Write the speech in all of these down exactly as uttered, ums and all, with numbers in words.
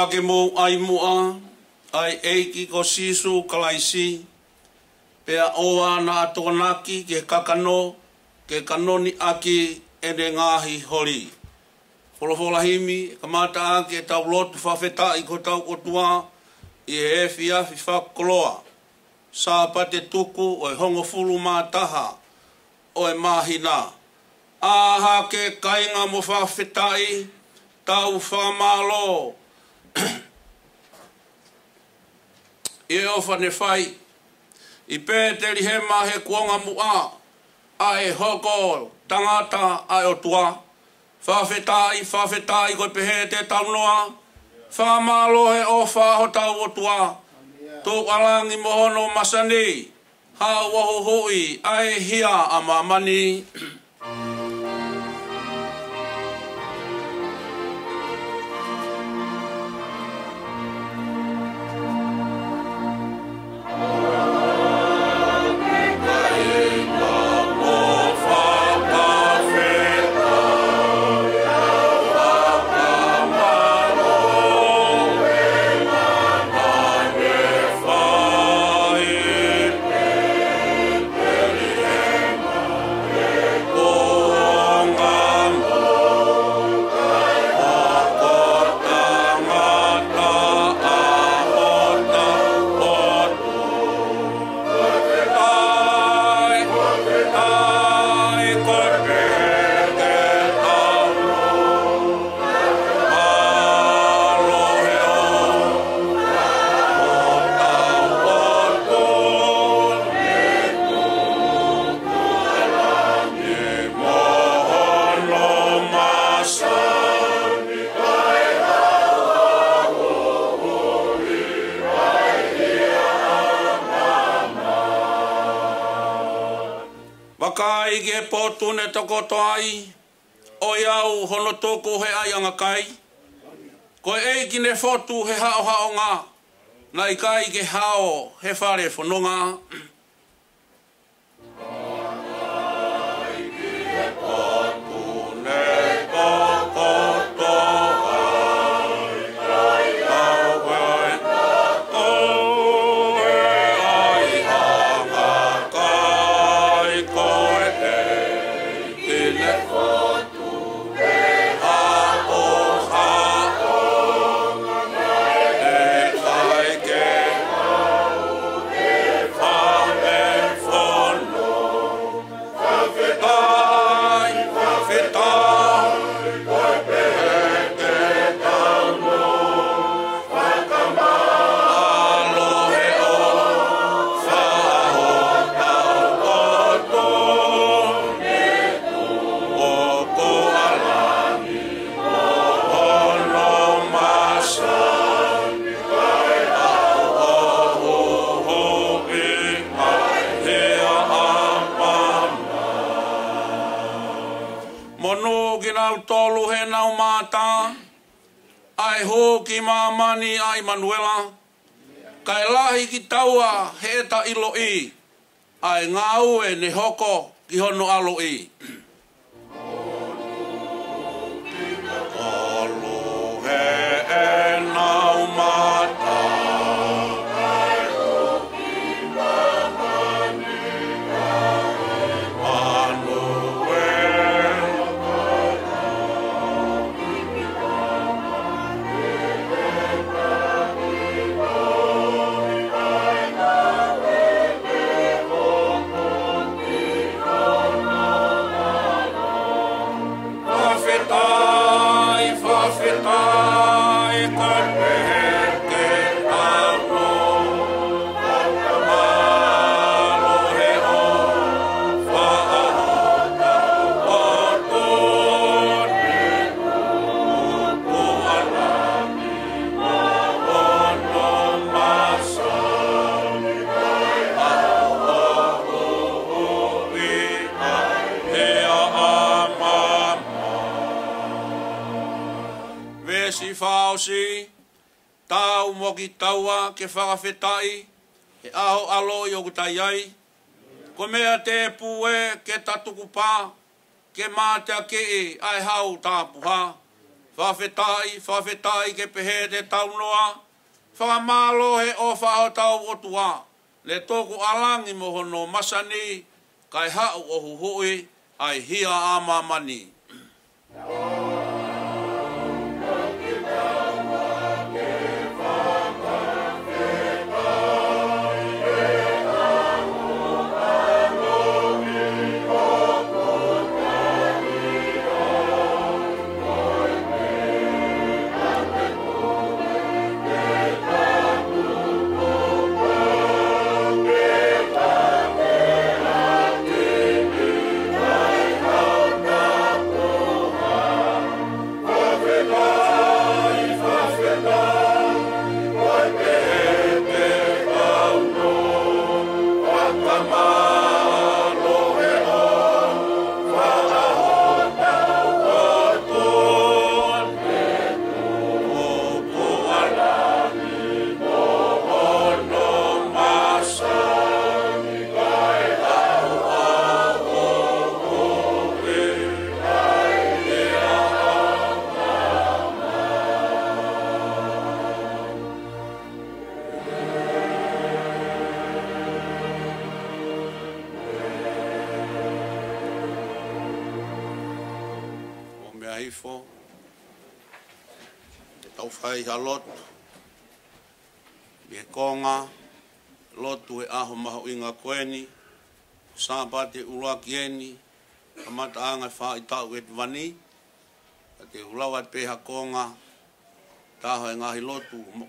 Ke mou ʻai muʻa ʻa e ʻEiki ko Sīsū Kalaisi, pea ʻoua naʻa tokonaki ki he kakano ke kanoniʻaki ʻene ngaahi holi. Folofola himi, kamata ʻaki ʻetau lotu fakafetaʻi ki hotau ʻOtua ʻi he efiafi fakakoloa, Sāpate tuku ʻo e hongofulu mā taha ʻo e māhina. ʻĀ hake kāinga mo fakafetaʻi, tau fakamālō ʻi he ʻofa ne fai ʻi Pētelihema he kuonga muʻa, ʻa e hoko tangata ʻa e ʻOtua. Fakafetaʻi, fakafetaʻi ko e pehē te tau noa. Fakamālō he ʻofa hotau ʻOtua, Tuʻalangi mo hono masani, haʻu ʻo huhuʻi ʻa e hia ʻa māmani. Vakai ki he potu ne tokoto ai, ʻoiauē hono tuku he ʻaiʻanga kai. Ko e ʻEiki ne fotu he haʻohaʻonga, naʻe ʻikai ke hao he fale fononga. Monū kinautolu heʻenau mata, ʻa e hū ki māmani ʻa ʻImanuela, kae lahi kitaua heʻeta ʻiloʻi ʻa e ngāue ne hoko ki hono ʻaloʻi. Kolu heʻenau mata, Fakafetaʻi, fakafetaʻi, ko e pehē ke tau nofo. Veesi fakaʻosi, tau mo kitaua ke fakafetaʻi he ʻaho ʻaloʻi ʻoku tau ʻi ai. Ko e meʻa tēpū ē ke ta tukupā, ke mateakiʻi ʻa e hau tapuhā. Fakafetaʻi, fakafetaʻi ke pehē te tau noa, fakamālō he ʻofa ʻa hotau ʻOtua, ne tuku ʻa langi mo hono masani, kae haʻu ʻo huhuʻi ʻa e hia ʻa māmani. ʻO meʻa hifo, te tau fai ha lotu, mei he konga lotu he ʻaho mahuʻinga ko eni, Sāpate ʻuluaki eni, kamataʻanga e faʻahitaʻu ʻo e vani, ka te u lau atu pē ha konga, taha e ngaahi lotu mo,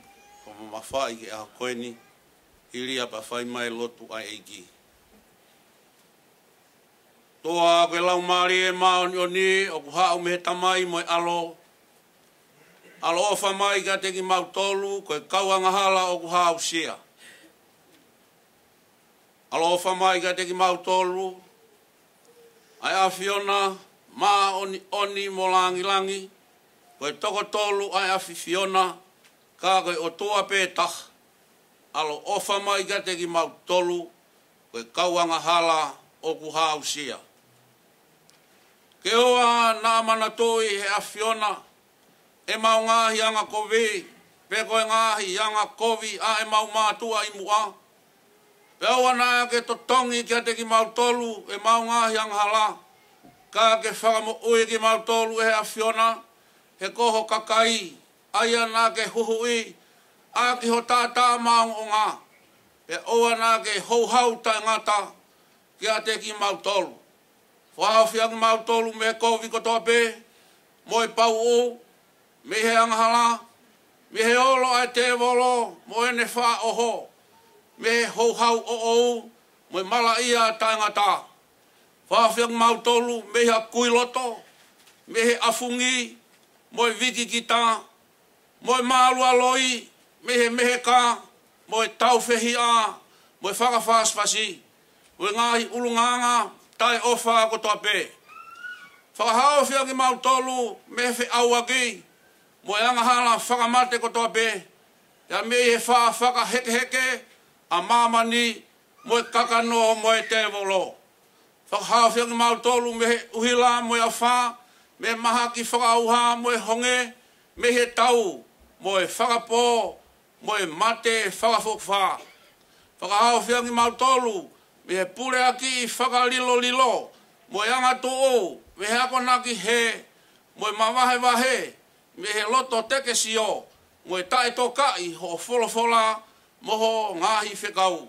mo mafai ki he ʻaho ko eni, hili ia pea fai mai e lotu ʻa e ʻEiki. Toa ko e Laumālie Māʻoniʻoni, ʻoku haʻu mei he Tamai mo e ʻAlo, ʻaloʻofa mai kiate kimautolu, ko e kau angahala ʻoku hāusia. ʻAloʻofa mai kiate kimautolu, ʻa e ʻAfiona māʻoniʻoni mo langilangi, ko e toko tolu ʻa e ʻAfiona, ka ko e ʻOtua pē taha. ʻAloʻofa mai kiate kimautolu, ko e kau angahala ʻoku hāusia. Ke ʻoua naʻa manatuʻi he ʻAfiona, ʻemau ngaahi angakovi, pe ko e ngaahi angakovi ʻa ʻemau mātuʻa ʻi muʻa. Pea ʻoua naʻa ke totongi kiate kimautolu ʻemau ngaahi angahala, ka ke fakamoʻui kimautolu ʻe he ʻAfiona, he ko ho kakai, ʻa ia naʻa ke huhuʻi ʻaki ho taʻataʻa maʻongoʻonga, pea ʻoua naʻa ke houhau taʻengata kiate kimautolu. Fakahaofi ʻa kimautolu mei he kovi kotoa pē, mo e pauʻu, mei he angahala, mei he olo ʻa e tēvolo, mo ʻene faʻa ʻoho, mei he houhau ʻoʻou, mo e malaʻia taʻengata. Fakahaofi ʻa kimautolu mei ha kui loto, mei he ʻafungi, mo e vikikita, mo e mālualoi, mei he meheka, mo e taufehiʻa, mo e fakafasifasi, mo e ngaahi ʻulungaanga taʻeʻofa kotoa pē. Fakahaofi ʻa kimautolu mei he feʻauaki, mo e angahala fakamate kotoa pē, pea mei he faʻa fakahekeheke ʻa māmani, mo e kakano, mo e tēvolo. Fakahaofi ʻa kimautolu mei he ʻuhila mo e afā, mei he mahaki fakaʻauha mo e honge, mei he tau mo e fakapō, mo e mate fakafokifā. Fakahaofi ʻa kimautolu mei he puleakiʻi fakalilolilo, mo e angatuʻu, mei he akonaki hē, mo e mavahevahe, mei he loto tekesio, mo e taʻetokaʻi hoʻo folofola, mo hoʻo ngaahi fekau.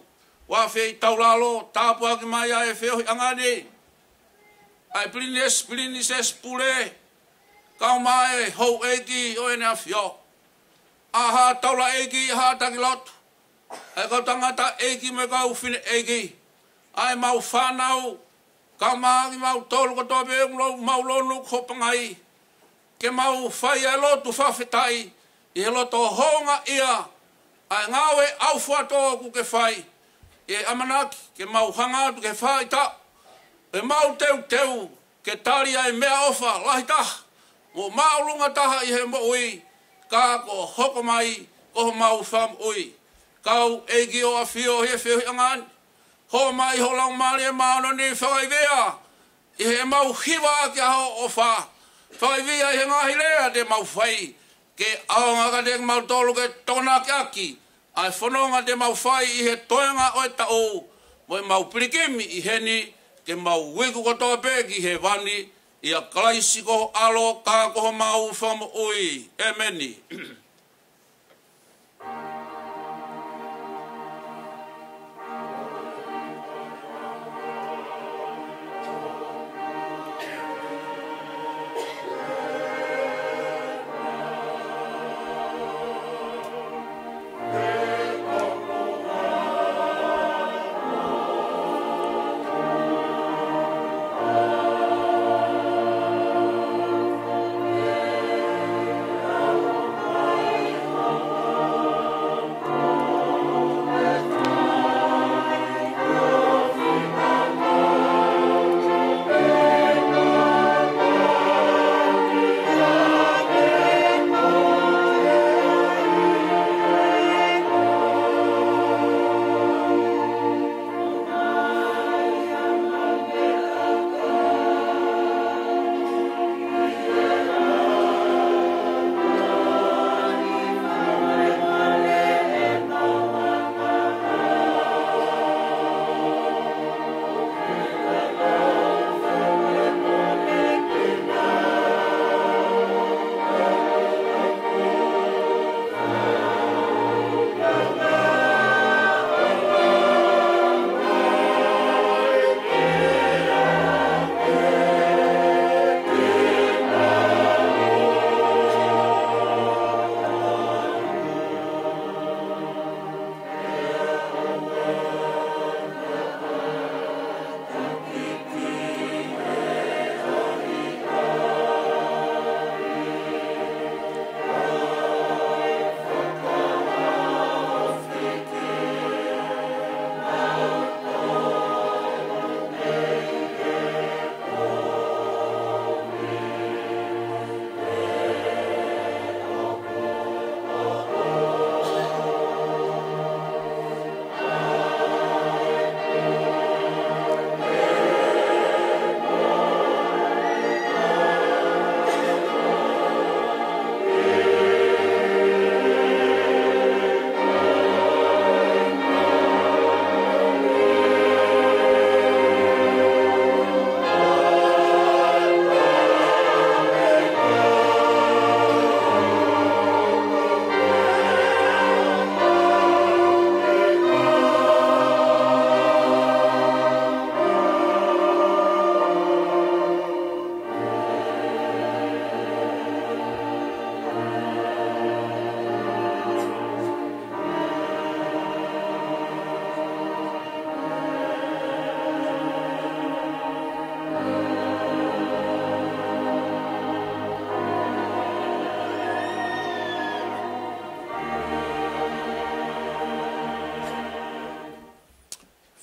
ʻOfa ʻi taulalo, tāpuaki mai ʻa e feohiʻanga ni, ʻa e Pilinisesi, Pilinisesi Pule, kae ʻumaʻā e houʻeiki ʻo ʻEne ʻAfio. ʻA haʻa taulaʻeiki, ʻa haʻa taki lotu, ʻa e kau tangataʻeiki mo e kau fineʻeiki, ʻa ʻemau fānau, kae ʻumaʻā kimautolu kotoa pē ʻoku mau lonu ko pangai, ke mau fai ʻa e lotu fakafetaʻi ʻi he loto houngaʻia, ʻa e ngāue ʻaufuatō ʻoku ke fai, ʻi he ʻamanaki ke mau hanga atu ki he faʻahitaʻu ʻemau teuteu ke tali ʻa e meʻaʻofa lahi taha mo māʻolunga taha ʻi he moʻui, ka kuo hoko mai ko homau Fakamoʻui. Kau ʻEiki ʻo ʻAfio ʻi he feohiʻanga ni, hō mai ho Laumālie Māʻoniʻoni fakaivia ʻi heʻemau hiva ʻaki ʻa hoʻo ʻofa, Fakaivia ʻi he ngaahi lea te mau fai, ke ʻaonga kiate kimautolu ke tokonaki ʻaki ʻa e fononga te mau fai ʻi he toenga ʻo e taʻu, mo ʻemau pilikimi ʻi heni, ke mau iku kotoa pē ki hēvani, ʻia Kalaisi ko ho ʻAlo, ka ko homau Fakamoʻui. ʻĒmeni.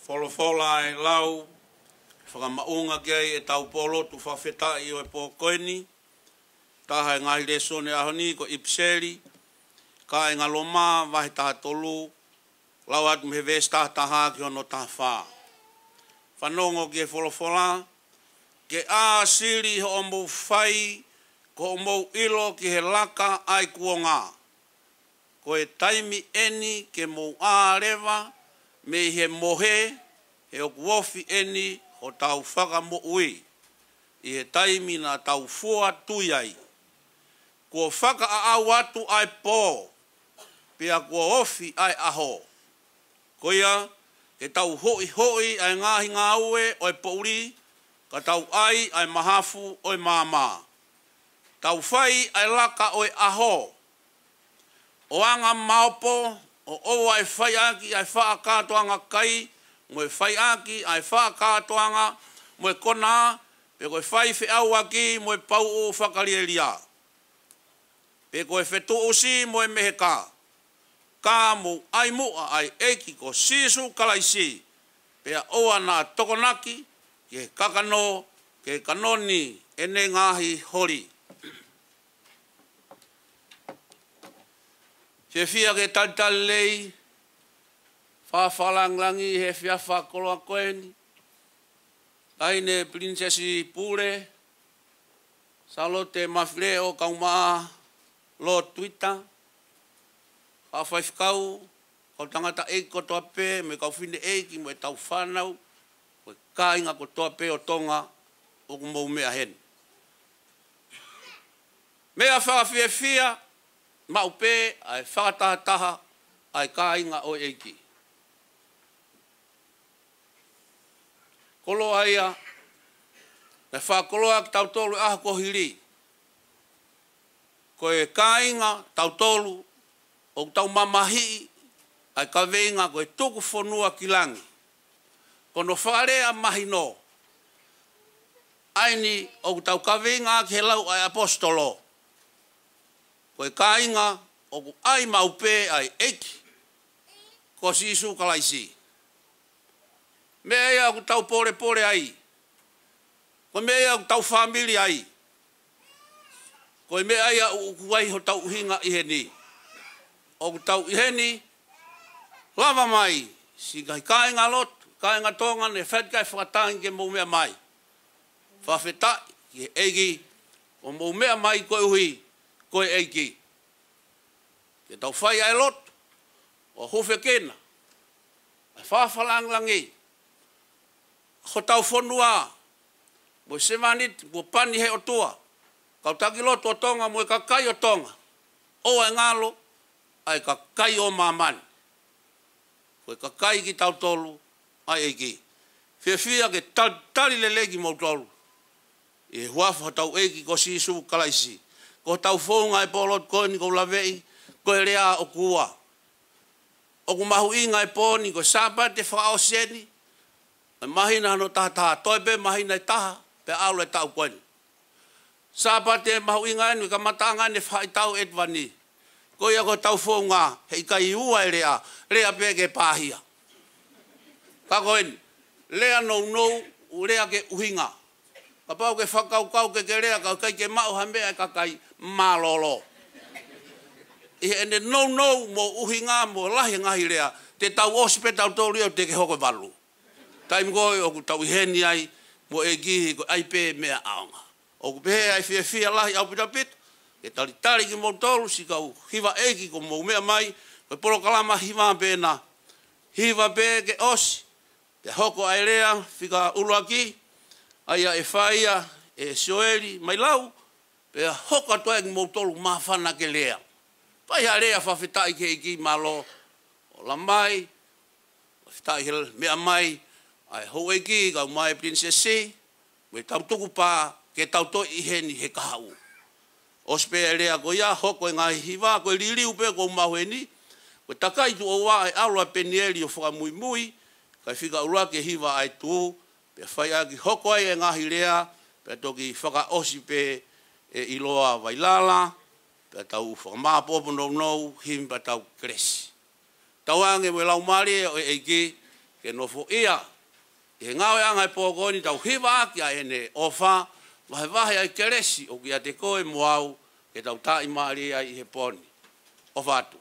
Folofola ʻe lau, fakamaʻunga ki ai ʻetau pōlotu fakafetaʻi ʻo e pō ko eni, taha e ngaahi lēsoni ʻaho ni ko e ʻIpiseli, kāinga Loma, vahe taha tolu, lau atu mei he veesi taha taha ki hono taha fā. Fanongo ki he folofola, ke ʻāsili hoʻomou fai, ko hoʻomou ʻilo ki he laka ʻa e kuonga. Ko e taimi eni ke mou ʻā leva mei he mohe, he ʻoku ofi eni hotau fakamoʻui, ʻi he taimi naʻa tau fua tui ai. Kuo fakaʻaʻau atu ʻa e pō, pea kuo ofi ʻa e ʻaho. Ko ia, ke tau hoʻihoʻi ʻa e ngaahi ngāue ʻo e poʻuli, ka tau ʻai ʻa e mahafu ʻo e maama. Tau fai ʻa e laka ʻo e ʻaho, ʻo anga maopo, ʻo ʻoua ʻe fai ʻaki ʻa e faʻa kātoanga kai, mo e fai ʻaki ʻa e faʻa kātoanga mo e konā, pe ko e fai feʻauaki mo e pauʻu fakalielia, pe ko e fetuʻusi mo e meheka. Ka mou ʻai muʻa ʻa e ʻEiki ko Sīsū Kalaisi, pea ʻoua naʻa tokonaki ki he kakano, ki he kanoni ʻene ngaahi holi. Fiefia ke talitali lelei, fakafakalāngilangi he efiafi fakakoloa ko eni, Taʻahine Pilinisesi Pule, Talote Mafile ʻo Kaumaʻa, Lord Twitter, kau faifekau, kau tangataʻeiki kotoa pē, mo e kau fineʻeiki, mo ʻetau fānau, mo e kāinga kotoa pē ʻo Tonga ʻoku mou meʻa heni. Meʻa fakafiefia maʻu pē ʻa e fakatahataha ʻa e kāinga ʻo e ʻEiki. Koloa ia, naʻe fakakoloa kitautolu ʻi he ʻaho kuo hili. Ko e kāinga tautolu ʻoku tau mamahiʻi ʻa e kaveinga ko e tuku fonua ki langi. Ko hono fakalea mahino, ʻa eni ʻoku tau kaveinga ki he lau ʻa e ʻaposetolo. Ko e kāinga ʻoku ʻai maʻu pē ʻa e ʻEiki ko Sīsū Kalaisi. Meʻa ia ʻoku tau polepole ai. Ko e meʻa ia ʻoku tau fāmili ai. Ko e meʻa ia ʻoku ʻi ai hotau ʻuhinga ʻi heni. ʻOku tau ʻi heni, lava mai, siʻi ngaahi kāinga lotu, kāinga Tonga, ne fai ʻa e fakatangi ke mou meʻa mai. Fakafetaʻi ki he ʻEiki, ʻoku mou meʻa mai koeʻuhi ko e ʻEiki. Ke tau fai ʻa e lotu, ʻo hūfekina ʻa e fakafakalāngilangi hotau fonua, mo e sevāniti kuo pani ʻe he ʻOtua, kau taki lotu ʻo Tonga mo e kakai ʻo Tonga, ʻoua ʻe ngalo ʻa e kakai ʻo māmani. Ko e kakai kitautolu ʻa e ʻEiki. Fiefia ke tali, tali lelei kimoutolu ʻi he huafa hotau ʻEiki ko Sīsū Kalaisi. Ko hotau founga ʻi he pō lotu ko eni ʻoku ou laveʻi, ko e lea ʻoku ua. ʻOku mahuʻinga ʻi he pō ni ko e Sāpate fakaʻosi eni ʻo e māhina hono taha taha, toe pē māhina ʻe taha pea ʻalu e taʻu ko eni. Sāpate mahuʻinga eni, kamataʻanga eni e faʻahitaʻu ʻetivani. Ko ia ko hotau founga, heʻikai ua e lea, lea pē ke pāhia. Ka ko eni, lea nounou, lea ke ʻuhinga. Kapau ke fakakaukau ke ke lea, ka ʻikai ke maʻu ha meʻa ʻa e kakai, mālōlō. ʻI heʻene nounou mo ʻuhinga mo lahi e ngaahi lea, te tau ʻosi pē tautolu ia ʻo te ke hoko e valu. Taimi ko ē ʻoku tau ʻi heni ai mo e ʻEiki, ko e ʻai pē meʻa ʻaonga. ʻOku pehē ʻa e fiefia lahi ʻaupito ʻaupito ke talitali kimoutolu siʻi kau hiva ʻeiki kuo mou meʻa mai, ko e polokalama hiva pē ena, hiva pē ke ʻosi, pea hoko ʻa e lea fika ʻuluaki, ʻa ia ʻe fai ia ʻe Sioeli Mailau, pea hoko atu ai kimoutolu māfana ke lea. Fai ha lea fakafetaʻi ki he ʻEiki, mālō hoʻo lamai, fakafetaʻi he meʻa mai ʻa e houʻeiki, kau mai Pilinisesi, mo e tau tukupā ke tau toe ʻi heni he kahaʻu. ʻOsi pē e lea ko ia, hoko e ngaahi hiva, ko e liliu pē ʻoku ou maʻu heni, ko e takai tuʻo ua ʻa e ʻalu ʻa Penieli ʻo fakamuimui, kae fika ʻuluaki e hiva ʻa e tuʻu, pea fai ʻaki hoko ai e ngaahi lea, pea toki fakaʻosi pē ʻe ʻIloa Vailala, pea tau fakamāʻopoʻopo nounou, himi pea tau kelesi. Tauange mo e Laumālie ʻo e ʻEiki ke nofoʻia ʻi he ngāueʻanga e pō ko eni, tau hiva ʻaki ʻa ʻene ʻofa, vahevahe ʻa e kelesi ʻoku ʻiate koe mo au, ke tau tāʻimālie ai ʻi he pō ni. ʻOfa atu.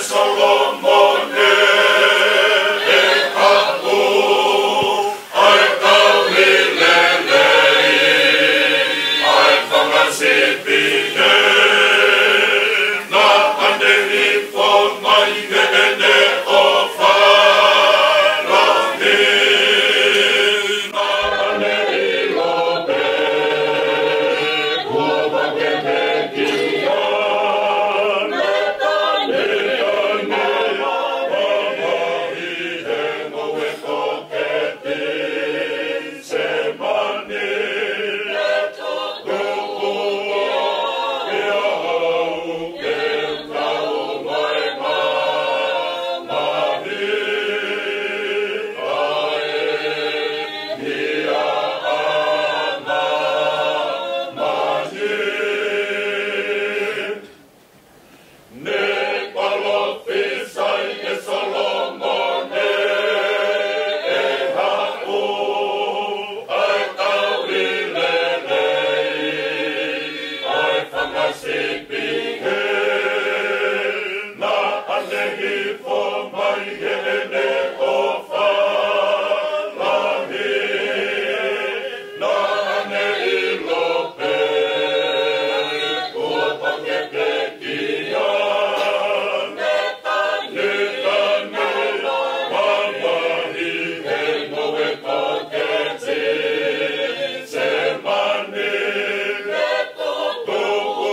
Solomone, ʻe haʻu ʻa e kau lelei, ʻa e fanga sipi he, naʻa ne hifo mai heʻene ʻofa lahi. Naʻa ne ʻilo pē, kuo pau ke pekia, Ne palōfisai ʻe Solomone, ʻe haʻu ʻa e kau lelei, ʻa e fanga sipi he, naʻa ne hifo mai heʻene ʻofa lahi. Naʻa ne ʻilo pē, kuo pau ke pekia, ne tane mamahi he ngoue ko Ketisemane. Tuku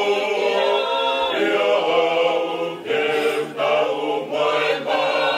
ia au ke u tau mai mamahi.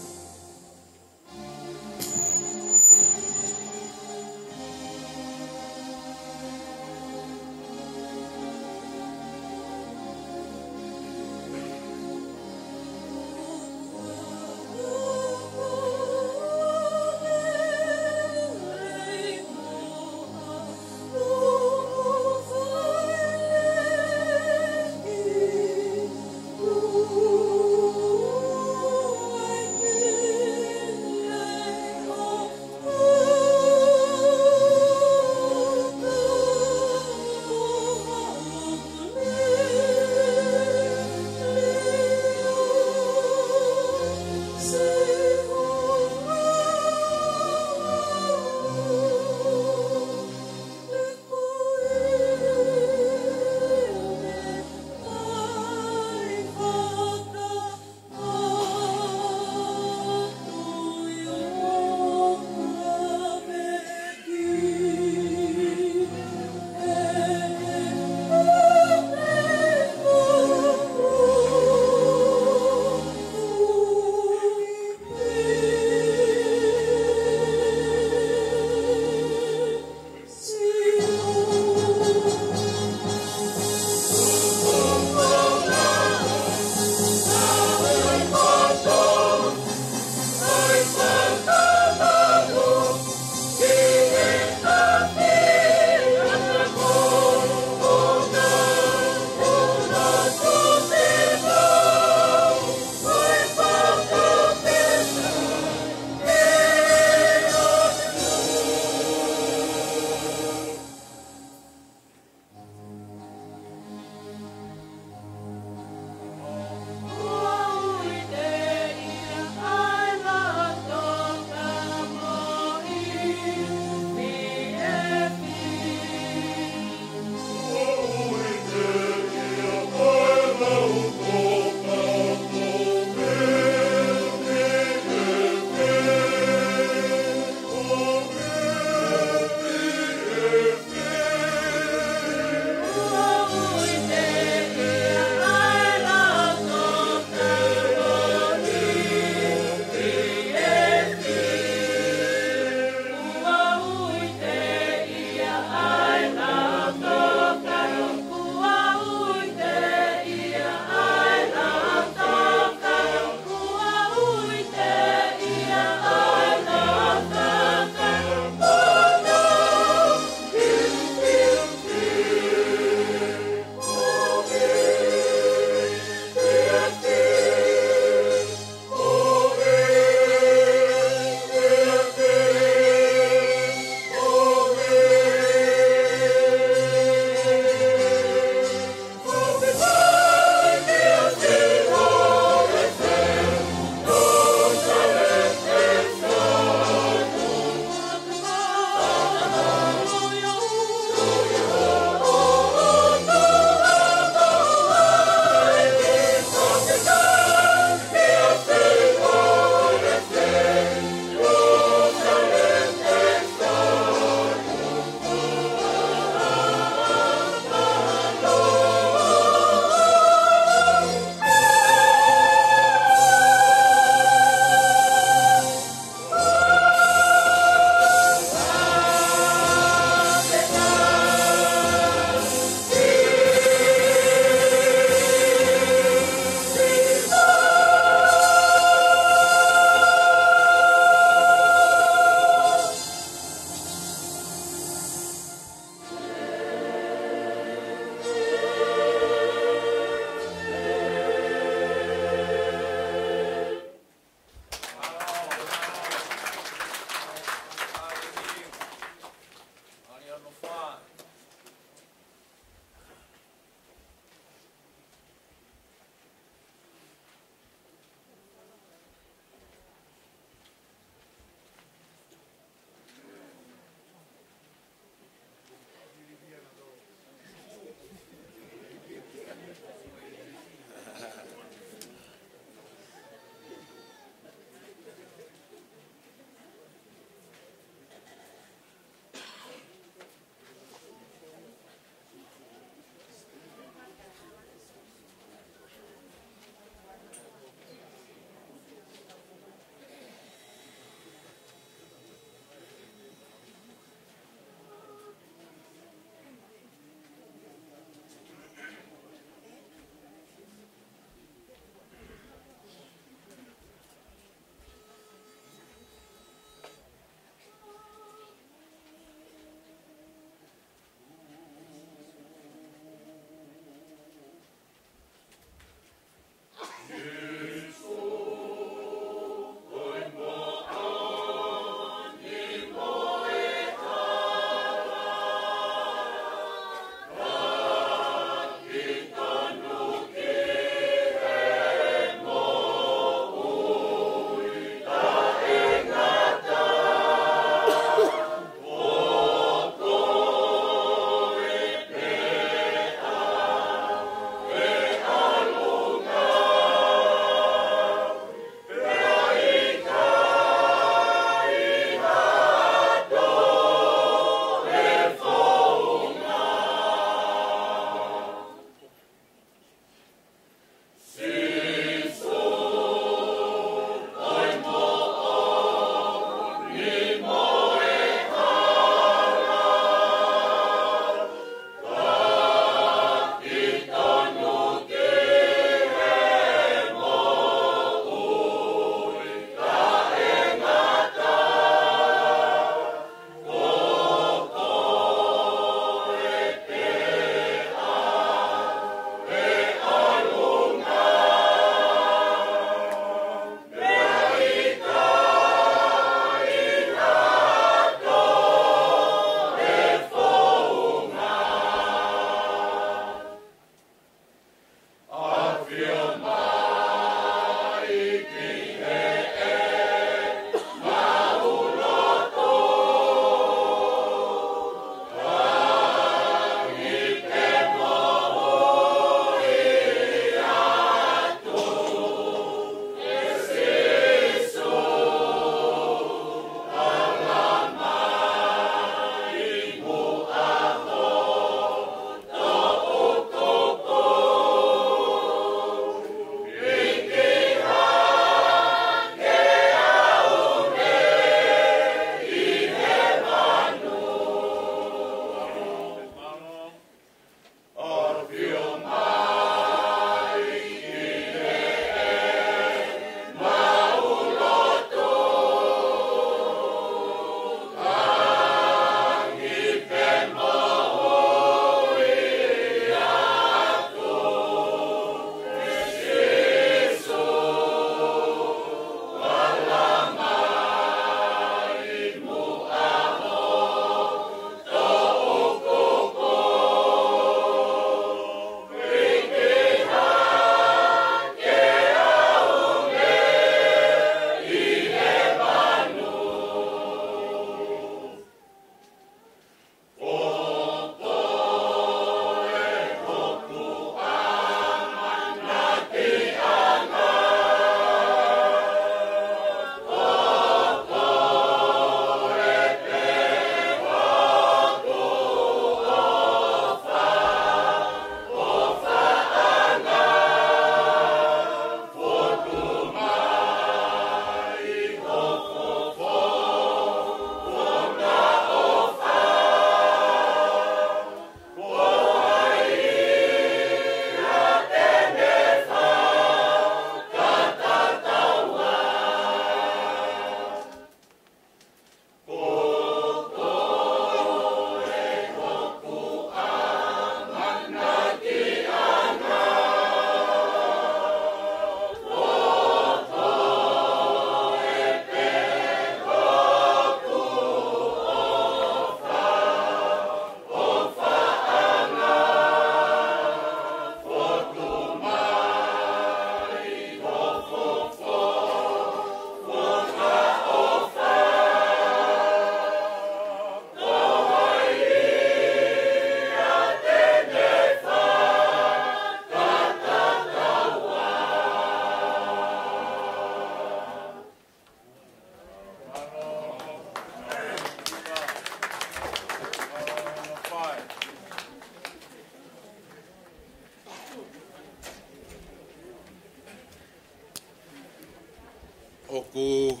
ʻOku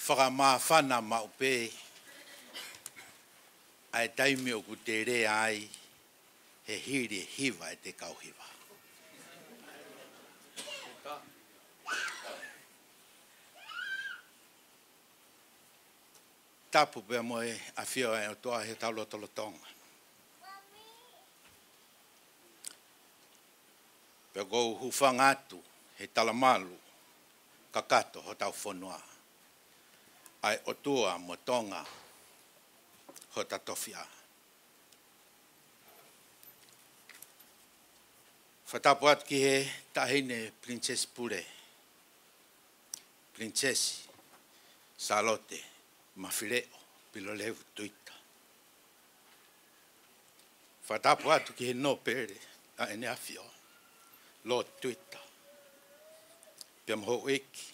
fakamāfana maʻu pē ʻa e taimi ʻoku te lea ai he hili e hiva ʻete kau hiva. Tapu pea mo e ʻafio ʻa e ʻOtua he tau lotolotonga. Pea ʻoku ou hūfanga atu he talamalu kakato hotau fonua, ʻa e ʻOtua mo Tonga hota tofiʻa. Fakatapu atu ki he Taʻahine Princess Pule, Princess Sālote Mafileʻo Pilolevu Tuita. Fakatapu atu ki he Nōpele ʻa ʻEne ʻAfio, Lord Tuita, pea mo Houʻeiki.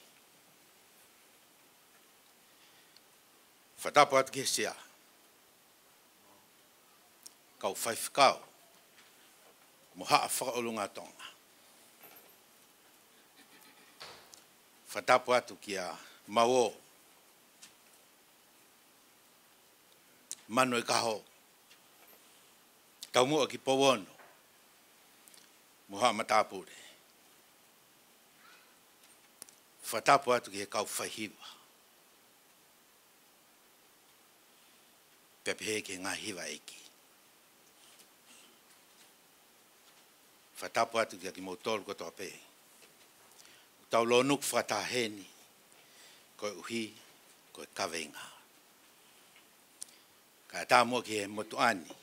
Fakatapu atu ki he Sea, kau faifekau, mo haʻa fakaʻolunga Tonga. Fakatapu atu kia Mauō, Manuʻekaho, taumuʻa ki Pouono, mo haʻa matāpule. Fakatapu atu ki he kau faihiva, pea pehē ki he ngaahi hiva ʻeiki. Fakatapu atu kia kimoutolu kotoa pē ʻoku tau lōnuku fakataha heni koeʻuhi ko e kaveinga. Kae ʻatā muʻa ki he motuʻa ni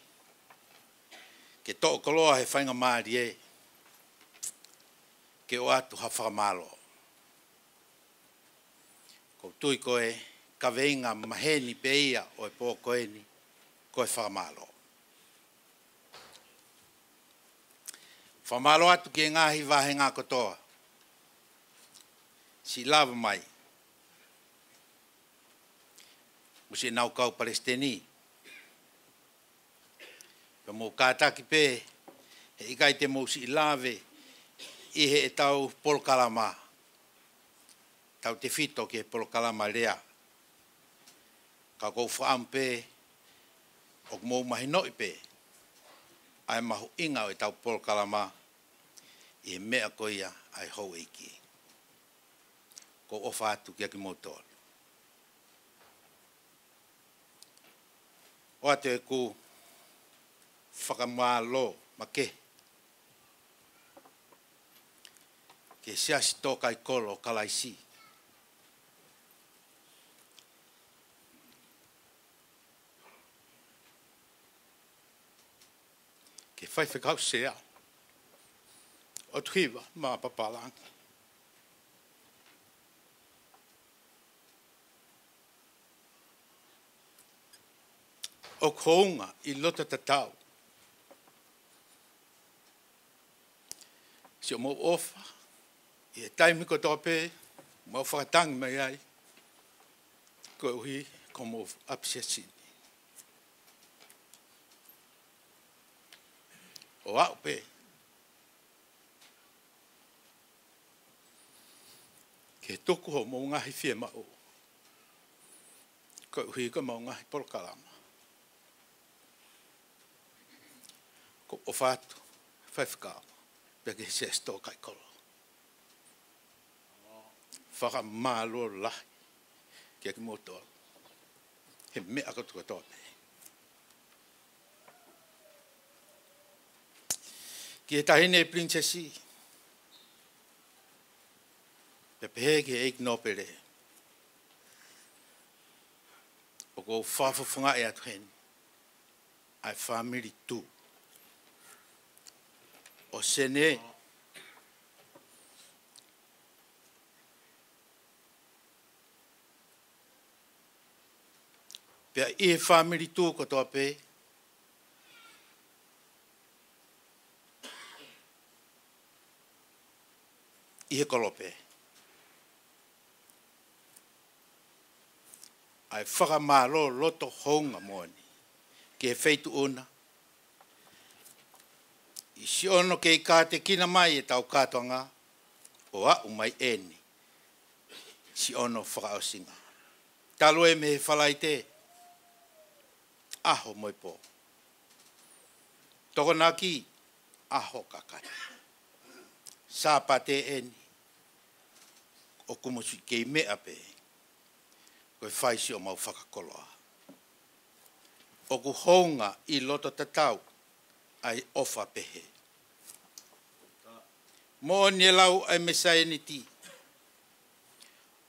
ke toʻo koloa he faingamālie ke ʻoatu ha fakamālō. ʻOku ou tui ko e kaveinga maheni pē ia ʻo e pō ko eni, ko e fakamālō. Fakamālō atu ki he ngaahi vāhenga kotoa siʻi lava mai, mo siʻenau kau palesiteni. Pea mou kātaki pē, heʻikai te mou siʻi lave ʻi heʻetau polokalama, tautefito ki he polokalama lea. Ka ʻoku ou fakaʻamu pē ʻoku mou mahinoʻi pē ʻa e mahuʻinga ʻo ʻetau polokalama ʻi he meʻa ko ia ʻa e houʻeiki. ʻOku ou ʻofa atu kia kimoutolu. ʻOatu ʻeku fakamālō makehe ki he Siasi Tōkaikolo ʻo Kalaisi, ki he Faifekau Sea, ʻOtuhiva Mā Papalangi. ʻOku hounga ʻi loto tatau siʻomou ʻofa ʻi he taimi kotoa pē ʻoku mou fakatangi mai ai, koeʻuhi ko homou ʻapi siasi ni. ʻO aʻu pē ke tuku hoʻomou ngaahi fiemaʻu koeʻuhi ko ʻemau ngaahi polokalama. ʻOku ou ʻofa atu, Faifekau, pea ki he Siasi Tōkaikolo. Fakamālō lahi kia kimoutolu he meʻa kotokotoa pē. Ki he Taʻahine Pilinisesi, pea pehē ki he ʻEiki Nōpele, ʻoku ou fakafofongaʻi atu heni ʻa e fāmili Tū ʻo Sene. Pea ʻi he fāmili Tū kotoa pē, ʻi he kolope, ʻa e fakamālō loto hounga moʻoni ki he Feituʻu na, ʻi siʻono kei kātekina mai ʻetau kātoanga ʻo aʻu mai eni Siʻono fakaʻosinga. Talu ē mei he Falaite, ʻaho mo e pō. Tokonaki, ʻaho kakato. Sāpate eni, ʻoku mou sio kei meʻa pē ko e fai siʻomau fakakoloa. ʻOku hounga ʻi loto tatau ʻa e ʻofa pehē. Moʻoni e lau ʻa e mei saieniti,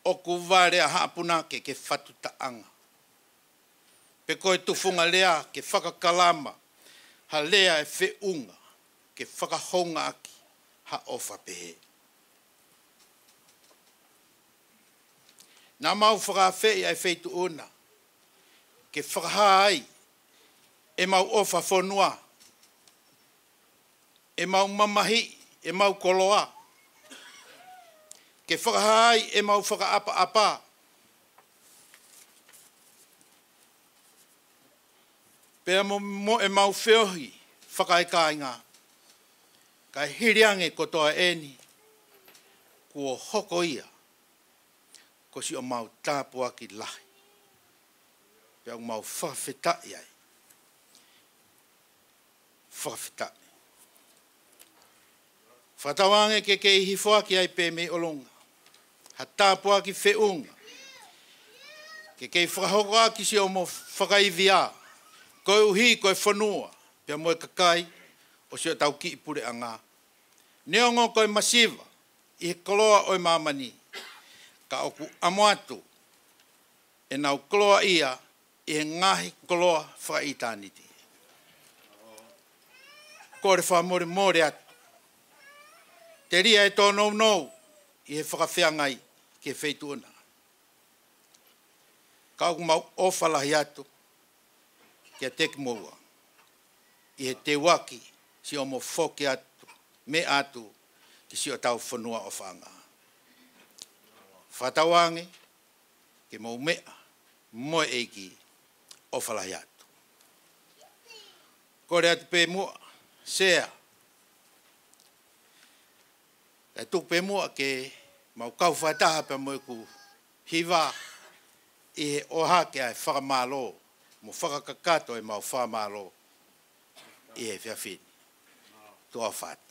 ʻoku vale ʻa haʻa punake ke fatu taʻanga. Pe ko e tufunga lea ke fakakalama ha lea ʻe feʻunga ke fakahoungaʻaki ha ʻofa pehē. Naʻa mau fakaafeʻi ʻa e Feituʻu na ke fakahā ai ʻemau ʻofa fonua, ʻemau mamahiʻi ʻemau koloa, ke fakahā ai ʻemau fakaʻapaʻapa, pea mo, mo ʻemau feohi fakaekāinga. Kae hili ange kotoa eni, kuo hoko ia ko siʻomau tāpuaki lahi. Pea ʻoku mau fakafetaʻi ai. Fakafetaʻi. Fakatauange ke kei hifoaki ai pē mei ʻolunga ha tāpuaki feʻunga ke kei fakahokoʻaki siʻomou fakaivia, koeʻuhi ko e fonua pea mo e kakai ʻo siʻotau kiʻi puleʻanga. Neongo ko e masiva ʻi he koloa ʻo e māmani, ka ʻoku ʻamo atu ʻenau koloaʻia ʻi he ngaahi koloa fakaʻitāniti. Kole fakamolemole atu, telia e tōnounou ʻi he fakafeangai ki he Feituʻu na. Ka ʻoku mau ʻofa lahi atu kiate kimoua ʻi he teuaki siʻomou foki atu, meʻa atu ki siʻotau fonua ʻofaʻanga. Fakatauange ke mou meʻa mo e ʻEiki. ʻOfa lahi atu. Kole atu pē muʻa, Sea, kae tuku pē muʻa ke mau kau fakataha pea mo ʻeku hiva ʻi he ʻohake ʻa e fakamālō mo fakakakato ʻemau fakamālō ʻi he efiafi ni. Tuʻa ʻofa atu.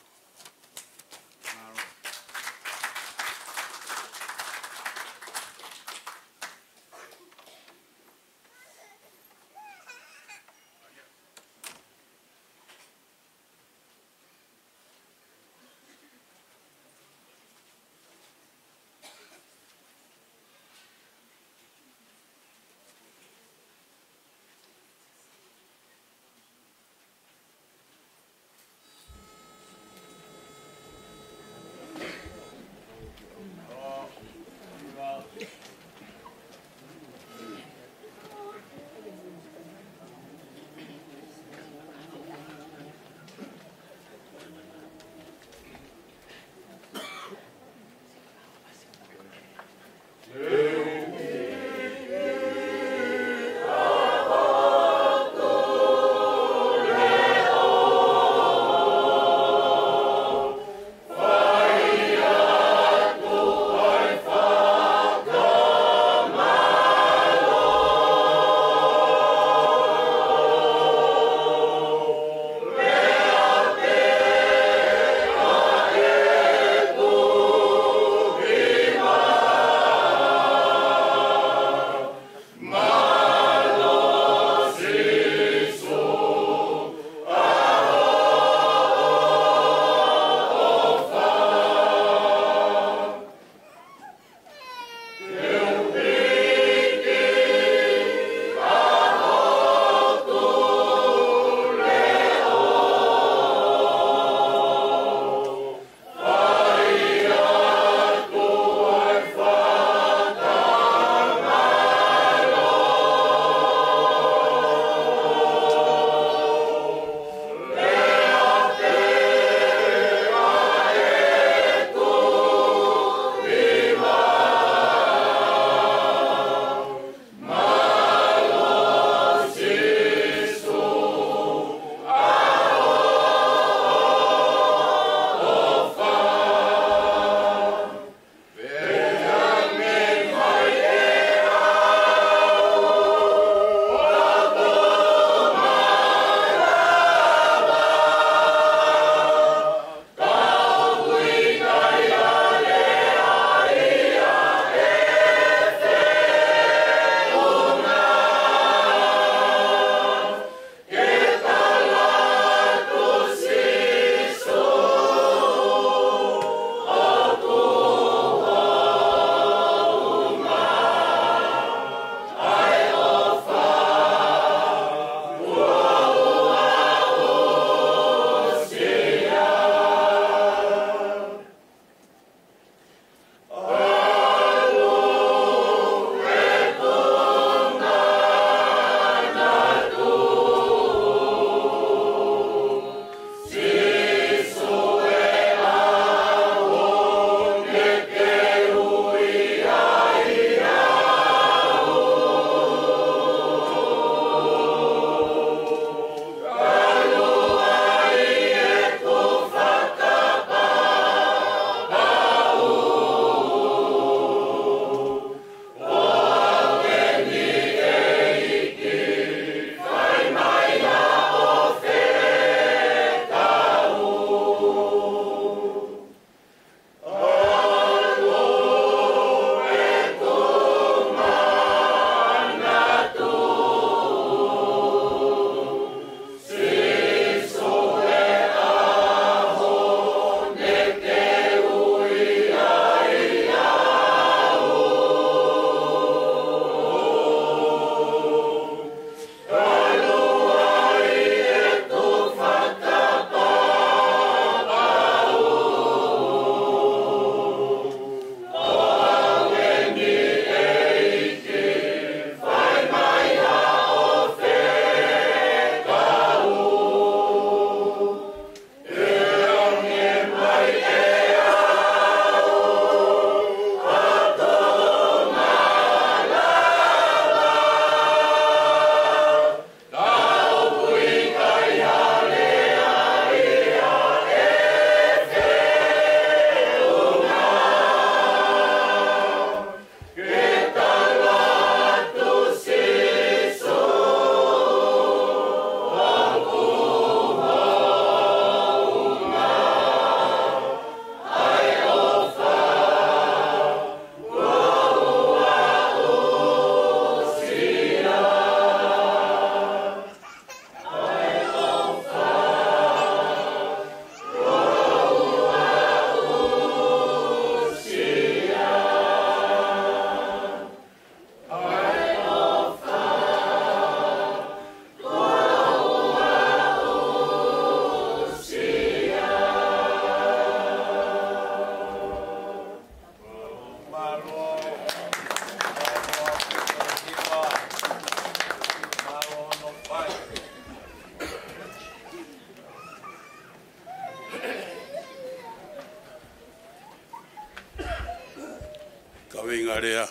Kaveinga lea,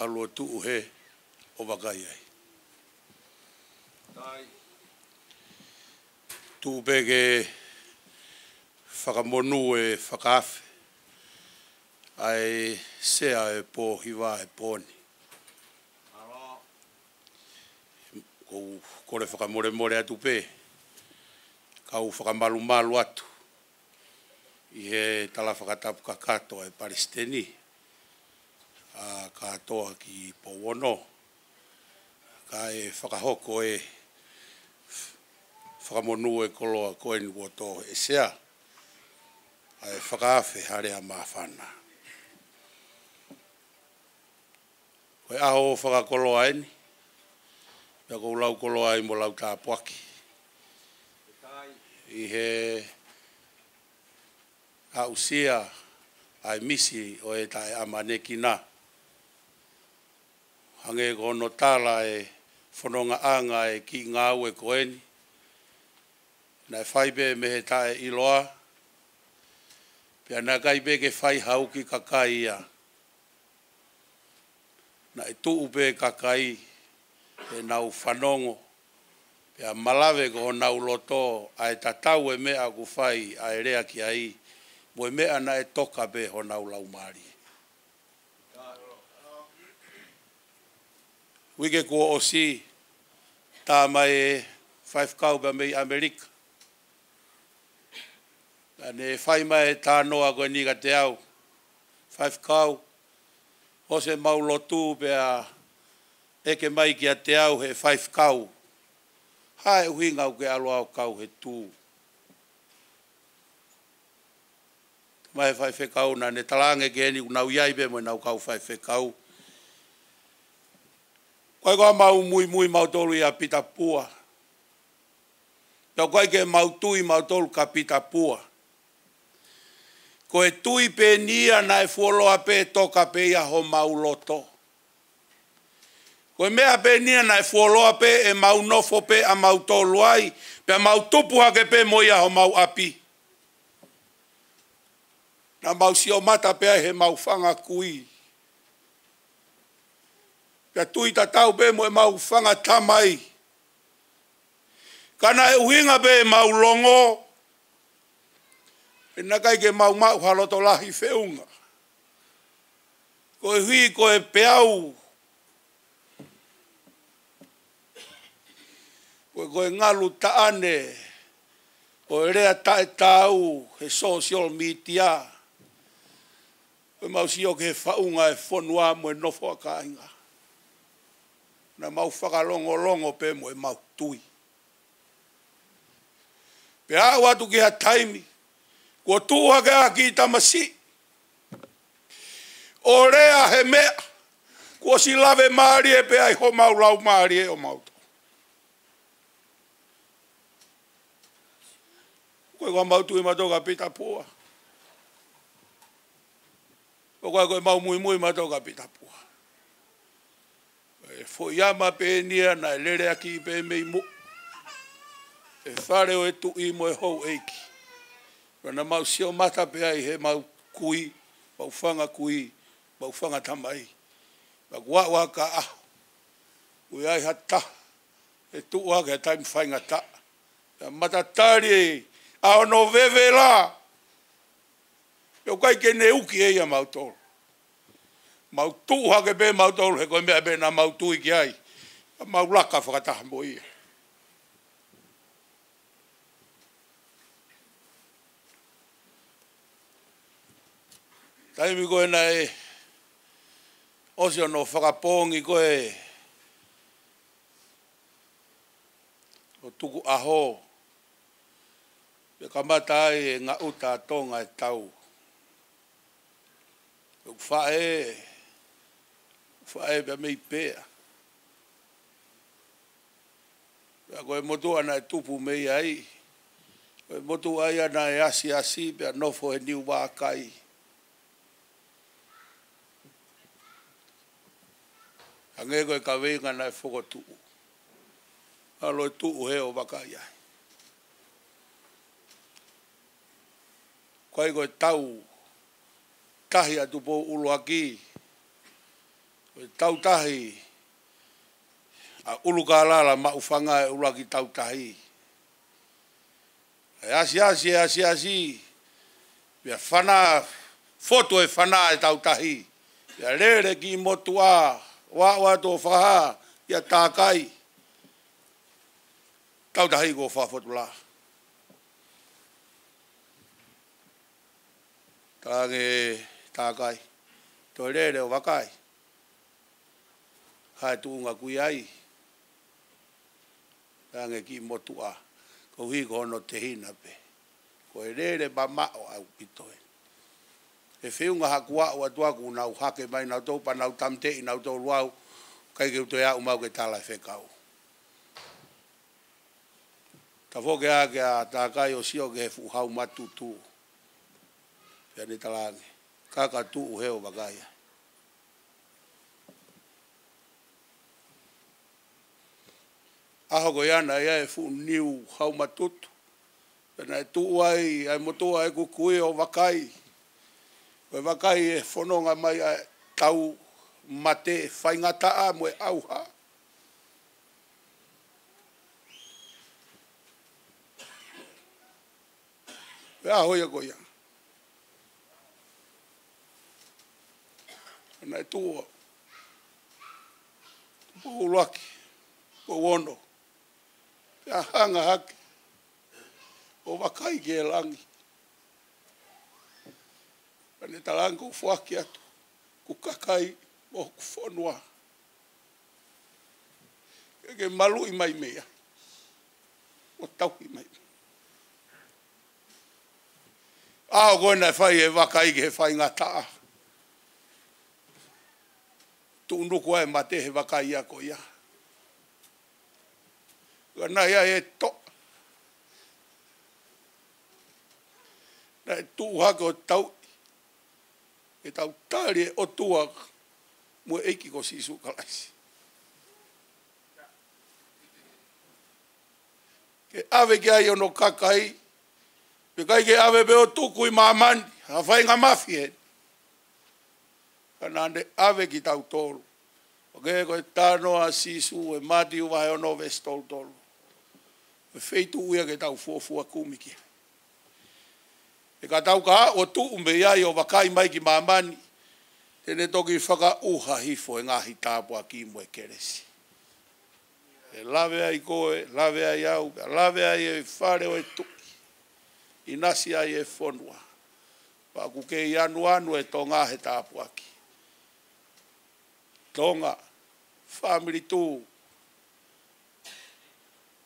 ʻalu ʻo tuʻu hē ʻo vakai ai. Tuʻu pē ke fakamonū e fakaafe ʻa e sea e pō hiva e pō ni. ʻOku ou kole fakamolemole atu pē, kau fakamalumalu atu ʻi he tala fakatapu kakato ʻa e Palesiteni, ʻa kātoa ki Pouono, kae fakahoko e fakamonū e koloa ko eni kuo tō ʻe he sea, ʻa e fakaafe ha lea māfana. Ko e ʻaho fakakoloa eni, pea ʻoku ou lau koloa ai mo lau tāpuaki ʻi he aʻusia ʻa e misi ʻo e taʻeʻamanekina. Hangē ko hono tala e fonongaʻanga e kiʻi ngāue ko eni, naʻe fai pē mei he taʻeʻiloa, pea naʻe ʻikai pē ke fai ha uki kakai ia. Naʻe tuʻu pē kakai ʻenau fanongo, pea malave ko honau loto ʻa e tatau e meʻa ʻoku fai ʻa e lea ki ai, mo e meʻa naʻe toka pē honau laumālie. Uike kuo ʻosi, tā mai e faifekau pea mei ʻAmelika. Naʻa ne fai mai e talanoa ko eni kiate au. Faifekau, hoko ʻemau lotu pea ʻeke mai kiate au he faifekau, hā e ʻuhinga ʻoku ke ʻalu ʻo kau he tū? Mai e faifekau naʻa ne talaange ki heni, ʻoku nau ʻi ai pē mo ʻenau kau faifekau. Ko e ʻikai ko ʻemau muimui mautolu ʻia Pita Pua. Pea ʻoku ʻikai ke mau tui mautolu kia Pita Pua. Ko e tui pē eni ia naʻe fuoloa pē toka pē ia homau loto. Ko e meʻa pē eni ia naʻe fuoloa pē ʻemau nofo pē ʻamautolu ai, pea mau tupu hake pē mo ia homau ʻapi. Naʻa mau sio mata pē ai heʻemau fanga kui. Pea tui tatau pē mo ʻemau fanga tamai. Ka naʻe ʻuhinga pē ʻemau longo, he naʻe ʻikai ke mau maʻu ha loto lahi feʻunga. Koeʻuhi ko e peau, ko e, ko e ngalu taʻane ʻo e lea taʻetaau he social media. Ko ʻemau sio ki he faʻunga e fonua mo e nofo ʻa kāinga. Naʻa mau fakalongolongo pē mo ʻemau tui. Pea aʻu atu ki ha taimi, kuo tuʻu hake ʻa e kiʻi tamasiʻi ʻo lea he meʻa kuo ʻosi lave mālie pē ai homau laumālie ʻo mautolu. Ko e ʻikai ko ʻemau tui mautolu kia Pita Pua. Ko e ʻikai ko ʻemau muimui mautolu kia Pita Pua. E foʻi ama pē eni ia naʻe lele ʻaki pē mei muʻa e fale ʻo e tuʻi mo e houʻeiki. Pea naʻa mau sio mata pē ai heʻemau kui, mau fanga kui, mau fanga tamai. Pea kuo aʻu ʻa e ʻaho, ʻoku ʻi ai ha taha ʻe tuʻu hake he taimi faingataʻa, pea matatali ʻa hono vevela. Pea ʻoku ʻikai ke ne uki ʻe ia mautolu. Mau tuʻu hake pē mautolu he ko e meʻa pē naʻa mau tui ki ai, ka mau laka fakataha mo ia. Taimi ko ē naʻe ʻosi hono fakapoongi ko ē ʻo tukuʻaho, pea kamata ai e ngaʻuta ʻa Tonga e tau. ʻOku faʻē, faʻē pea mei pea. Pea ko e motuʻa naʻe tupu mei ai, ko e motuʻa ia naʻe asiasi pea nofo he niu vākai. Hangē ko e kaveinga naʻe fokotuʻu, ʻalu ʻo tuʻu hē ʻo vakai ai. ʻIkai ko e tau Tahi ʻa Tupou ʻUluaki, ko e tautahi ʻa ʻUlukālala Maʻufanga ʻa e ʻuluaki tautahi. ʻE asiasi, ʻe asiasi, pea fana, fotu e fana e tautahi. Pea lele ki motuʻa, ʻo aʻu atu ʻo fakahā kia Takai. Tautahi kuo fakafotu lā. Talaange Takai, toe lele ʻo vakai. Hā e tuʻunga ʻoku ʻi ai. Talaange ki motuʻa, koeʻuhi ko hono tehina pē. Ko e lele mamaʻo ʻaupito ē. ʻE feʻunga haku aʻu atu ʻoku nau hake mai nautolu pea nau tāmateʻi nautolu au, ʻikai ke u toe aʻu mai au ke tala e fekau. Tafoki ā kia Takai ʻo sio ki he fuʻu haumatutu. Pea ne talaange, kaka tuʻu hē ʻo vakai ai. ʻAho ko ia naʻe ʻi ai e fuʻu niu haumatutu. Pea naʻe tuʻu ai ʻa e motuʻa ʻeku kui ʻo vakai. Ko e vakai e fononga mai ʻa e tau mate faingataʻa mo e ʻauha. Pea ʻaho ia ko ia. Naʻe tuʻu ʻa Tupou ʻUluaki, Tupou Ono. Pea hanga hake ʻo vakai ki he langi. Pea ne talaange, ʻoku ou foaki atu ʻeku kakai mo hoku fonua. Ke, ke maluʻi mai mei ai. ʻO tauhi mai. ʻAho ko ē naʻe fai e vakai ki he faingataʻa. Tuʻunuku ai e mate he vakai ia ko ia. Ka naʻe ʻi ai e toʻa. Naʻe tuʻu hake ʻo tauʻi. Ke tau tali e ʻOtua mo e ʻEiki ko Sīsū Kalaisi. Ke ʻave ki ai hono kakai, pe ʻikai ke ʻave pē ʻo tuku ʻi māmani, ha faingamālie ē. Ka naʻa ne ʻave kitautolu. ʻOku ke ko e talanoa ʻa Sīsū ʻi he Mātiu vahe ono veesi tolu tolu. Ko e feituʻu ia ke tau fuofua kumi ki ai. He ka tau ka ʻo tuʻu mei ai ʻo vakai mai ki māmani, te ne toki fakaʻuha hifo e ngaahi tāpuaki mo e kelesi. ʻE lave ai koe, lave ai au, pea lave ai e fale ʻo e tuʻi. ʻInasi ai e fonua. Pea ʻoku kei anuanu e Tonga he tāpuaki. Tonga, fāmili tuʻu,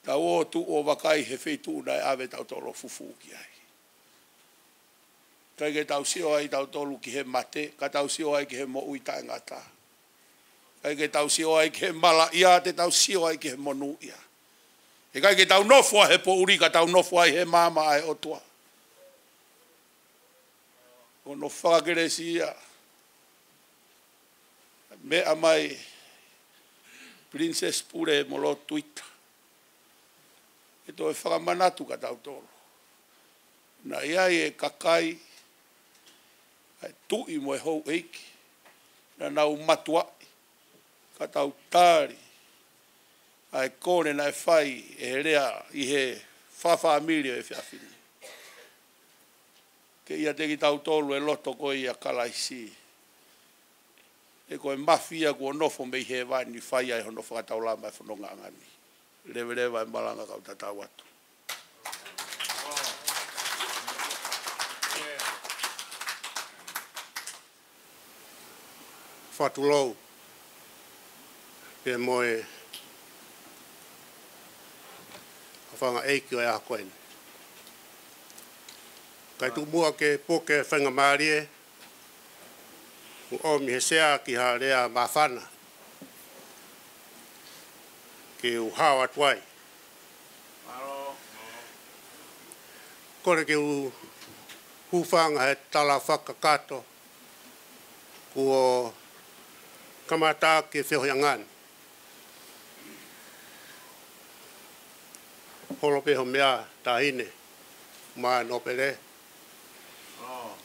tau ō atu ʻo vakai he feituʻu naʻe ʻave tautolu ʻo fufū ki ai. ʻIkai ke tau sio ai tautolu ki he mate, ka tau sio ai ki he moʻui taʻengata. ʻIkai ke tau sio ai ki he malaʻia, te tau sio ai ki he monūʻia. ʻIkai ke tau nofo ai he poʻuli, ka tau nofo ai he maama ʻa e ʻOtua. Ko hono fakakelesi ia. Meʻa mai Princess Pule mo Lord Tuita. ʻE toe fakamanatu kia tautolu. Naʻe ʻi ai e kakai, ʻa e tuʻi mo e houʻeiki, naʻa nau mātuʻaki, ka tau tali ʻa e kole naʻe fai ʻe he lea ʻi he fakafāmili ʻo e efiafi ni. Ke ʻiate kitautolu e loto ko ia ʻa Kalaisi. He ko e mafia kuo nofo mei hēvani fai ai hono fakataulama e fonongaʻanga ni. Leveleva e malanga kau tatau atu. Fatulou, pea mo e ʻafangaʻeiki ʻo e ʻaho ko eni. Kae tuku muʻa ke puke faingamālie, ʻoku ʻomi he sea ki ha lea māfana. Ke u hao atu ai. Kole ke u hūfanga he tala fakakakato kuo kamata ʻaki e feohiʻanga ni. Holo pē ho meʻa taʻahine, maʻa nōpele.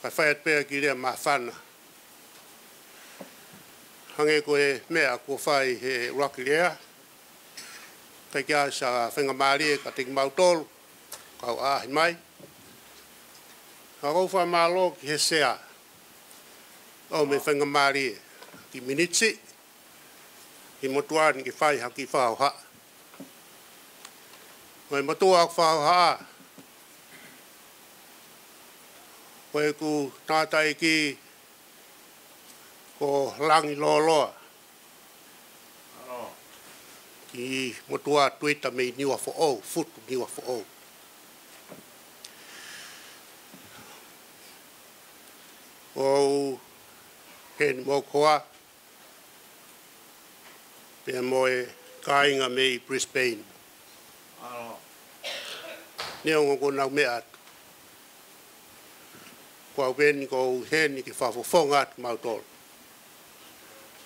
Kae fai atu pē ki he lea māfana. Hangē ko e meʻa kuo fai he ʻuluaki lea, ʻikai ke ʻi ai ha faingamālie kiate kimautolu, kau ʻaʻahi mai. Ka ʻoku ou fakamālō ki he Sea ʻo e faingamālie, kiʻi miniti, ki he motuʻa ni ke fai ha kiʻi fakahohaʻa. Ko e motuʻa ʻoku fakahohaʻa, ko ʻeku tangataʻeiki ko Langi Loloa, kiʻi motuʻa Tuita mei Niuafoʻou, Futu Niuafoʻou. ʻOku ou heni mo hoku hoa, pea mo e kāinga mei Brisbane. Neongo ko ʻenau meʻa atu, ko au pē eni ʻoku ou heni ke fakafofonga atu kimautolu.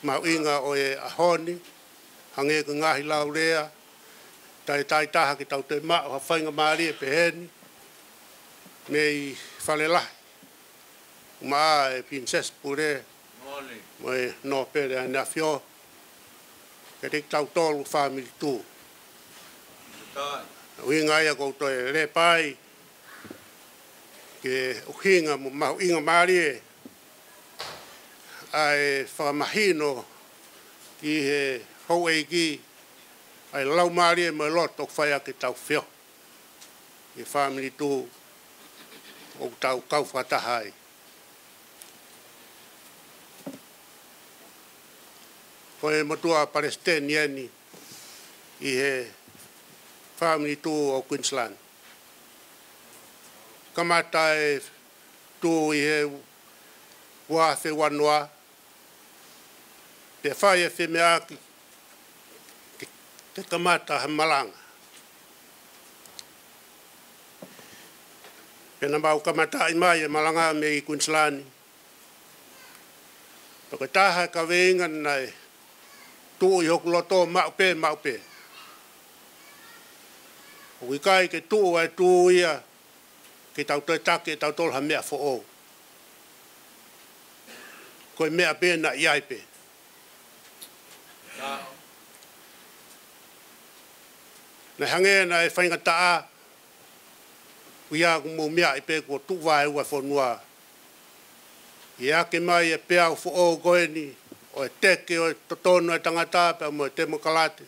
Mahuʻinga ʻo e ʻaho ni, hangē ko e ngaahi laulea, taitai taha ke tau toe maʻu ha faingamālie pehē ni, mei Falelahi, maʻa e Pilinisesi Pule, mo e Nōpele ʻAneafiona, kiate kitautolu fāmili Tū. ʻUhinga ia ʻoku ou toe lea ai, ke ʻuhinga mo mahuʻingamālie ʻa e fakamahino ki he houʻeiki, ʻa e laumālie mo e loto ʻoku fai ʻaki ʻetau feohi, ʻi he fāmili Tū ʻoku tau kau fakataha ai. Ko e motuʻa palesiteni eni ʻi he fāmili Tū ʻo Queensland. Kamata e Tū ʻi he ua afe ua noa, pea fai e femeʻaʻaki ke, ke kamata ha malanga. Pea naʻa mau kamataʻi mai e malanga mei Queensland. Pea ko e taha e kaveinga naʻe tuʻu ʻi hoku loto maʻu pē, maʻu pē. ʻOku ʻikai ke tuʻu ʻa e Tū ia ke tau toe taki ʻe tautolu ha meʻa foʻou. Ko e meʻa pē naʻe ʻi ai pē. Naʻe hangē naʻe faingataʻa, ʻuhinga ʻoku mou meaʻi pē kuo tuʻu vaeua e fonua. ʻI he ake mai e peau foʻou ko eni, ʻo e teke ʻo e totonu ʻa e tangata pea mo e temokalati,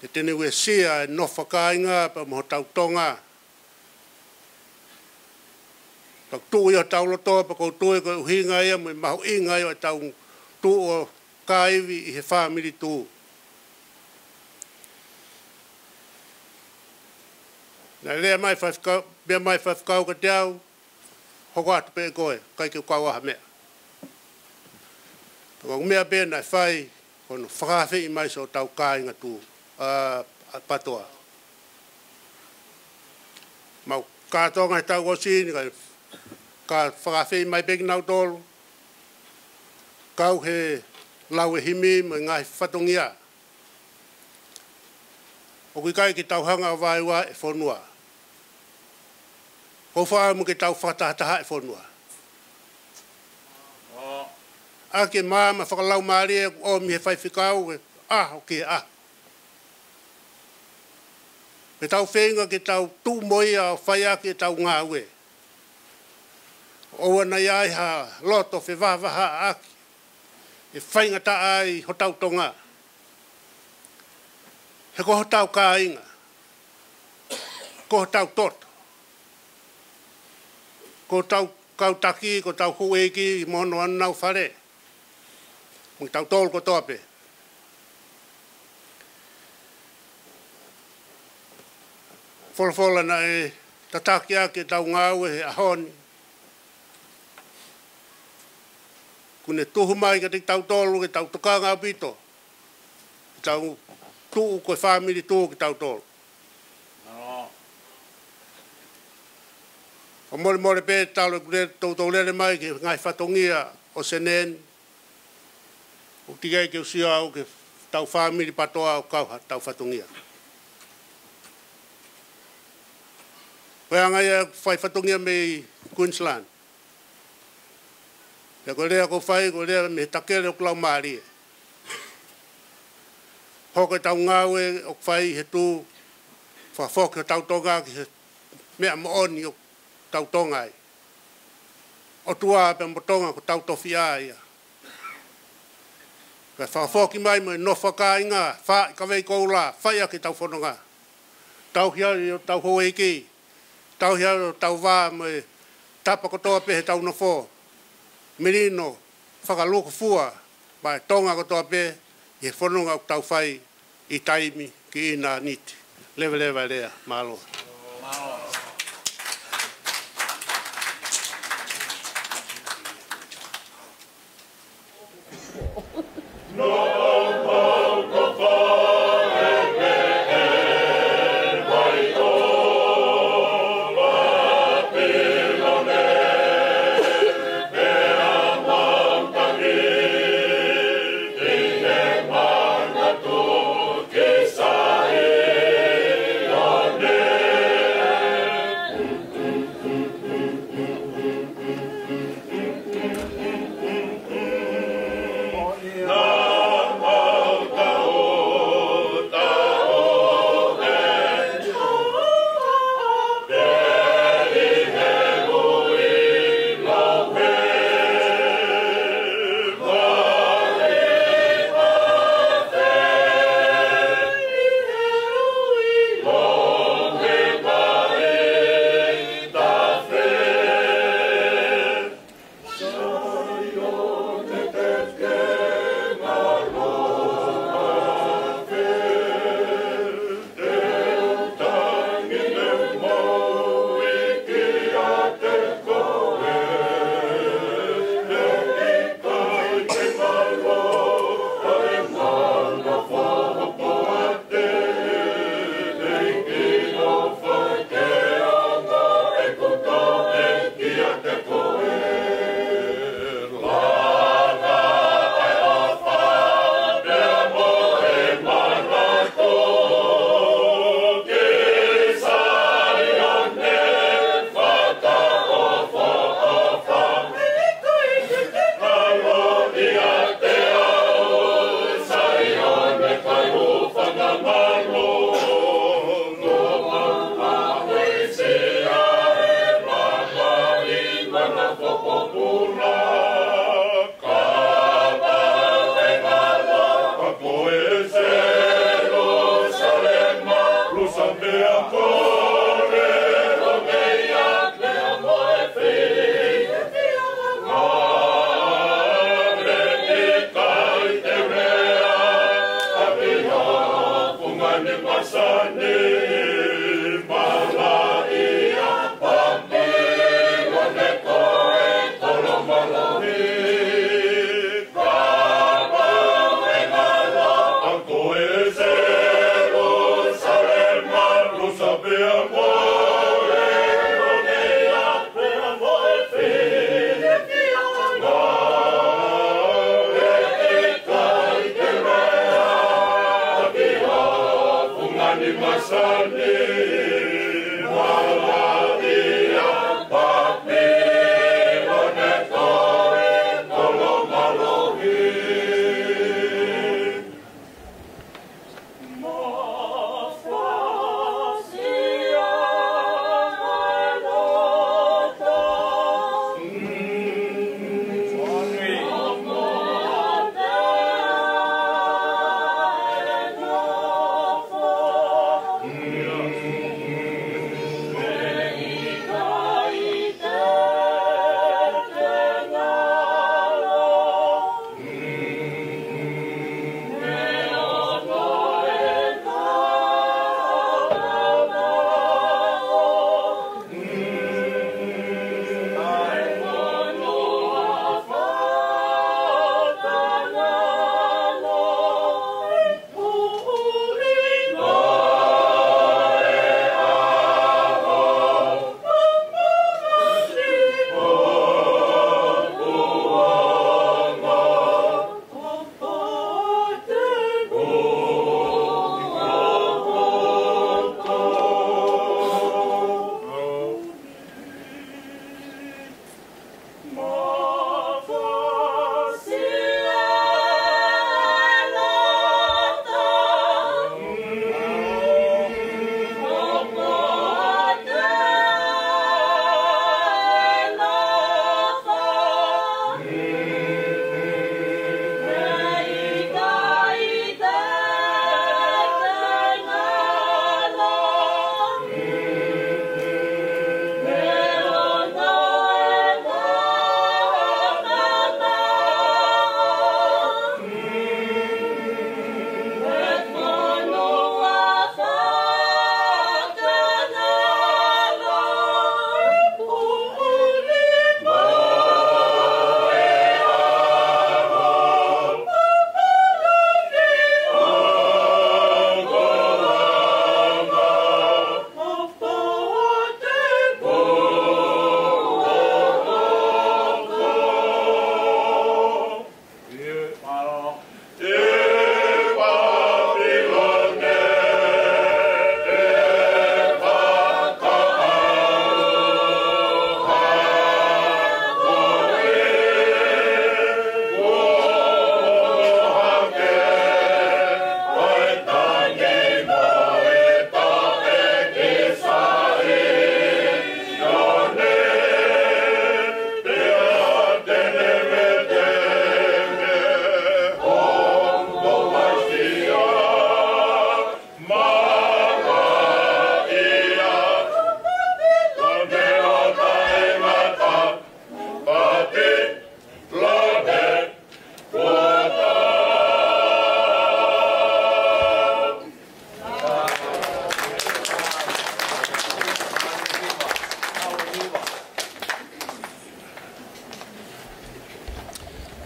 ke te ne uesia e nofo fakakāinga pea mo hotau Tonga. Pea tuʻu ʻi hotau loto pea ʻoku ou tui ko e ʻuhinga ia mo e mahuʻinga ia ʻo ʻetau tuʻu ʻo kāivi ʻi he fāmili Tū. Naʻe lea mai faifekau, meʻa mai faifekau kiate au, hoko atu pē koe, ʻikai ke u kau ai ha meʻa. Ko e meʻa pē naʻe fai, ko hono fakaafeʻi mai siʻotau kāinga Tū, ʻa, ʻa Patoa. Mau kātoanga he taʻu kuo ʻosi ni, ka, ka fakaafeʻi mai pē kinautolu, kau he lau e himi mo e ngaahi fatongia. ʻOku ʻikai ke tau hanga ʻo vaeua e fonua. ʻOku ou fakaʻamu ke tau fakatahataha e fonua. ʻAki e maama fakalaumālie ʻoku ʻomi he faifekau he ʻaho ki he ʻaho. Ke tau feinga ke tau tuʻu mo ia ʻo fai ʻaki ʻetau ngāue. ʻOua naʻa ʻi ai ha loto fevahavahaʻaki ʻe faingataʻa ai hotau Tonga. He ko hotau kāinga, ko hotau toto, ko hotau kau taki, ko hotau houʻeiki mo honau fale, mo kitautolu kotoa pē. Folofola naʻe tataki ʻaki ʻetau ngāue he ʻaho ni, ʻoku ne tuhu mai kiate kitautolu ke tau tokanga ʻaupito, ke tau tuʻu ko e fāmili Tū kitautolu. ʻOku molemole pē talu ʻeku lele, toutou lele mai ki he ngaahi fatongia ʻo Senē ni, ʻoku teʻeki ai ke u sio au ki heʻetau fāmili Patoa ʻoku kau haʻatau fatongia. Ko e anga ia ʻeku fai fatongia mei Queensland. Pea ko e lea ʻoku ou fai, ko e lea mei he takele ʻoku laumālie. Hoko ʻetau ngāue ʻoku fai he tuʻu, fakafoki hotau Tonga ki he meʻa moʻoni ʻoku tau Tonga ai. ʻOtua pea mo Tonga ko hotau tofiʻa ia. Pea fakafoki mai mo e nofo kāinga, fai kavei koula, fai ʻaki ʻetau fononga. Tauhi ʻa hotau houʻeiki, tauhi ʻa hotau vā mo e tapa kotoa pē heʻetau nofo. Melino, fakalūkufua, maʻa e Tonga kotoa pē, ʻi he fononga ʻoku tau fai, ʻi taimi ki ʻinaniti. Leveleva e lea, mālō.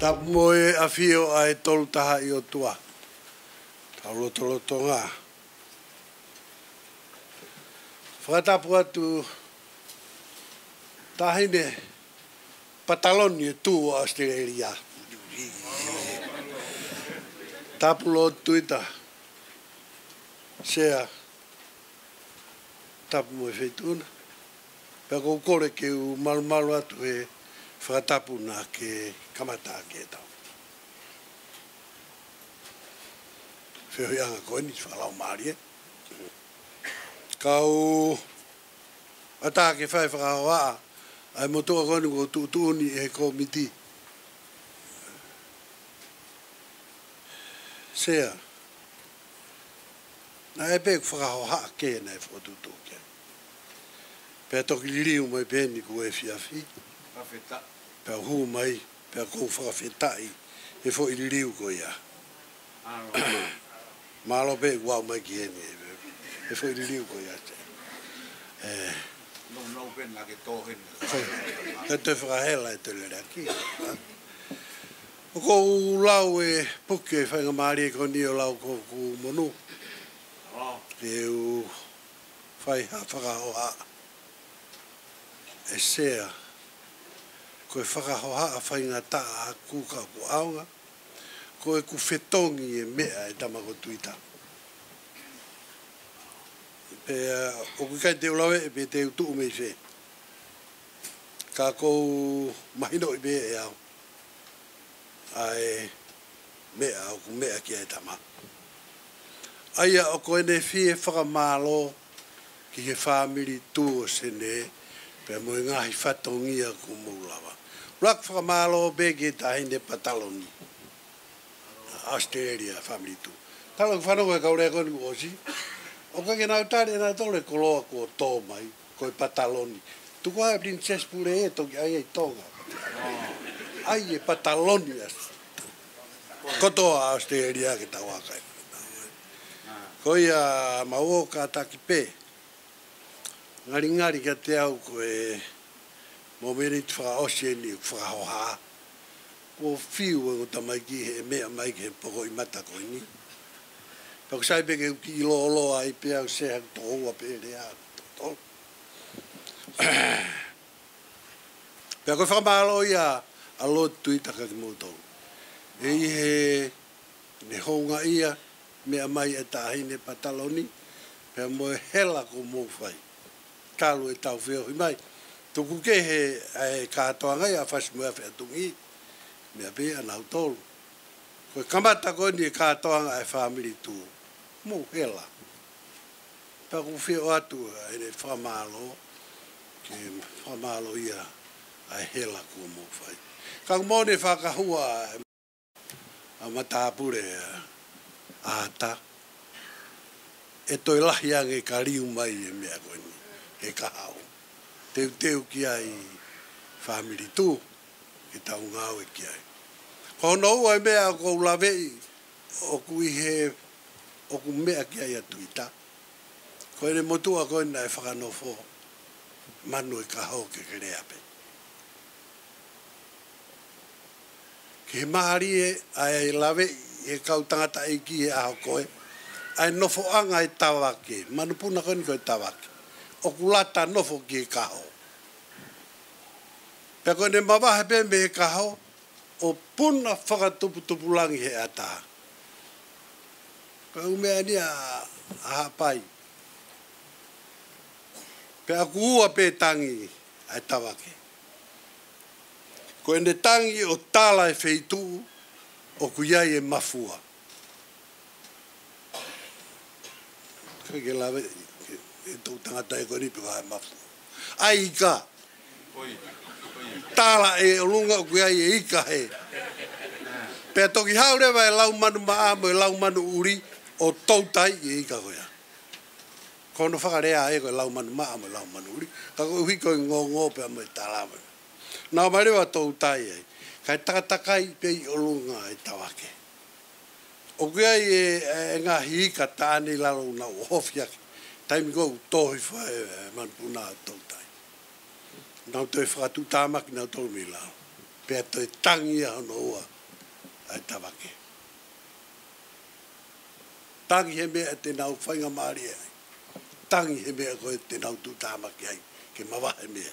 Tapu mo e ʻafio ʻa e Tolu Tahaʻi ʻOtua. Tau lotolotonga. Fakatapu atu Taʻahine Pataloni ʻe tuʻu ʻa ʻAositelēlia. Tapu Lord Tuita. Sea, tapu mo e feituʻu na. Pea ʻoku ou kole ke u malumalu atu he fakatapu naʻa ke kamata ʻaki ʻetau feohiʻanga ko eni fakalaumālie. Kau ʻatā ke fai fakahohaʻa ʻa e motuʻa ko eni kuo tuʻutuʻuni ʻe he kōmiti. Sea, naʻe pē ʻeku fakahohaʻa kehe naʻe fokotuʻutuʻu ki ai. Pea toki liliu mai pē eni kuo efiafi. Fakafetaʻi. Pea u hū mai, pea ʻoku ou fakafetaʻi he foʻi liliu ko ia. Mālō. Mālō pē kuo aʻu mai ki heni he, he foʻi liliu ko ia. ʻE. Nounou pē naʻa ke tō heni. Ka te fakahela e te lele aki. ʻOku ou lau e puke faingamālie ko eni ʻo lau ko ʻeku monū. Ke u fai ha fakahohaʻa. ʻE Sea, ko e fakahohaʻa faingataʻa ʻaʻaku ka ʻoku ʻaonga, ko ʻeku fetongi e meʻa ʻe tama ko Tuita. Pea ʻoku ʻikai te u lave, pe te u tuʻu mei fē. Ka ʻoku ou mahinoʻi pē ʻe au ʻa e meʻa ʻoku meʻa ki ai e tama. ʻA ia ʻoku ou fie fakamālō ki he fāmili Tuʻi ʻo Sene, pea mo e ngaahi fatongia kuo mou lava. ʻUluaki fakamālō pē ki he Taʻahine Pataloni. ʻAositelēlia fāmili Tuʻi. Tala ʻoku fanongo e kau lea ko eni kuo ʻosi. ʻOku ʻikai ke nau tali ʻe nautolu e koloa kuo tō mai, ko e Pataloni. Tuku ā e Princess Pule ʻe toki ʻai ai Tonga. ʻAi e Pataloni ʻa kotoa ʻAositelēlia ke tau ʻakai. Ko ia mau ō kātaki pē. Ngalingali kiate au ko e mōmeniti fakaʻosi eni ʻeku fakahohaʻa. Kuo fiu e ongo tamaiki he meʻa mai ki he poko ʻi mata ko eni. Pea ʻoku sai pē ke u kiʻi lōloa ai pē au Sea, ʻoku tō ua pē lea. Pea ko e fakamālō ia ʻa Lord Tuita kiate kimoutolu. ʻI heʻene houngaʻia meʻa mai e Taʻahine Pataloni, pea mo e hela kuo mou fai. Talu ʻetau feohi mai. Tuku kehe ʻa e kātoanga ia ʻa Fasi mo e Afe ʻa Tungi. Meʻa pē ʻa nautolu. Ko e kamata ko eni e kātoanga ʻa e fāmili Tuʻi. Mou hela. Pea ʻoku ou fie ʻoatu ʻa ʻene fakamālō, ke fakamālō ia ʻa e hela kuo mou fai. Ka ʻoku mou ne fakahua ʻa matāpule ʻa ʻAta, ʻe toe lahi ange ka liu mai e meʻa ko eni, he kahaʻu. Teuteu ki ai fāmili Tuʻi, ke tau ngāue ki ai. Ko hono ua e meʻa ʻoku ou laveʻi, ʻoku ʻi he, ʻoku meʻa ki ai ʻa Tuita. Ko ʻene motuʻa ko ē naʻe fakanofo, manu e kaho ke ke lea pē. Ki he mālie ʻa e laveʻi ʻe he kau tangataʻeiki he ʻaho ko ē, ʻa e nofoʻanga e tavake, manupuna ko eni ko e tavake. ʻOku lata nofo ki he kaho. Pea ko ʻene mavahe pē mei he kaho, ʻo puna fakatuputupulangi he ʻatā. Ko e ʻū meʻa eni ʻa, ʻa Haʻapai. Pea ʻoku ua pē tangi ʻa e tavake. Ko ʻene tangi ʻo tala e feituʻu ʻoku ʻi ai e mafua. Ke, ke lave, ke, ke tau tangata e ko eni pe ko e hā e mafua. ʻAi ika. Tala ʻe ʻolunga ʻoku ʻi ai e ika hē. Pea toki haʻu leva e lau manu maʻa mo e lau manu ʻuli ʻo toutai e ika ko ia. Ko hono fakalea ē ko e lau manu maʻa mo e lau manu ʻuli. Ka koeʻuhi ko e ngongō pea mo e tala mo e. Nau mai leva toutai ai. Kae takatakai pē ʻi ʻolunga e tavake. ʻOku ʻi ai e, e ngaahi ika taʻane ʻi lalo ʻoku nau ʻohofi hake. Taimi ko ē ʻoku tohi fai e, e manupuna ʻo toutai. Nau toe fakatuʻutāmaki nautolu mei lalo. Pea toe tangi ia hono ua. ʻa e tavake. Tangi he meʻa te nau faingamālie ai. Tangi he meʻa ko ē te nau tuʻutāmaki ai ke mavahe meʻa.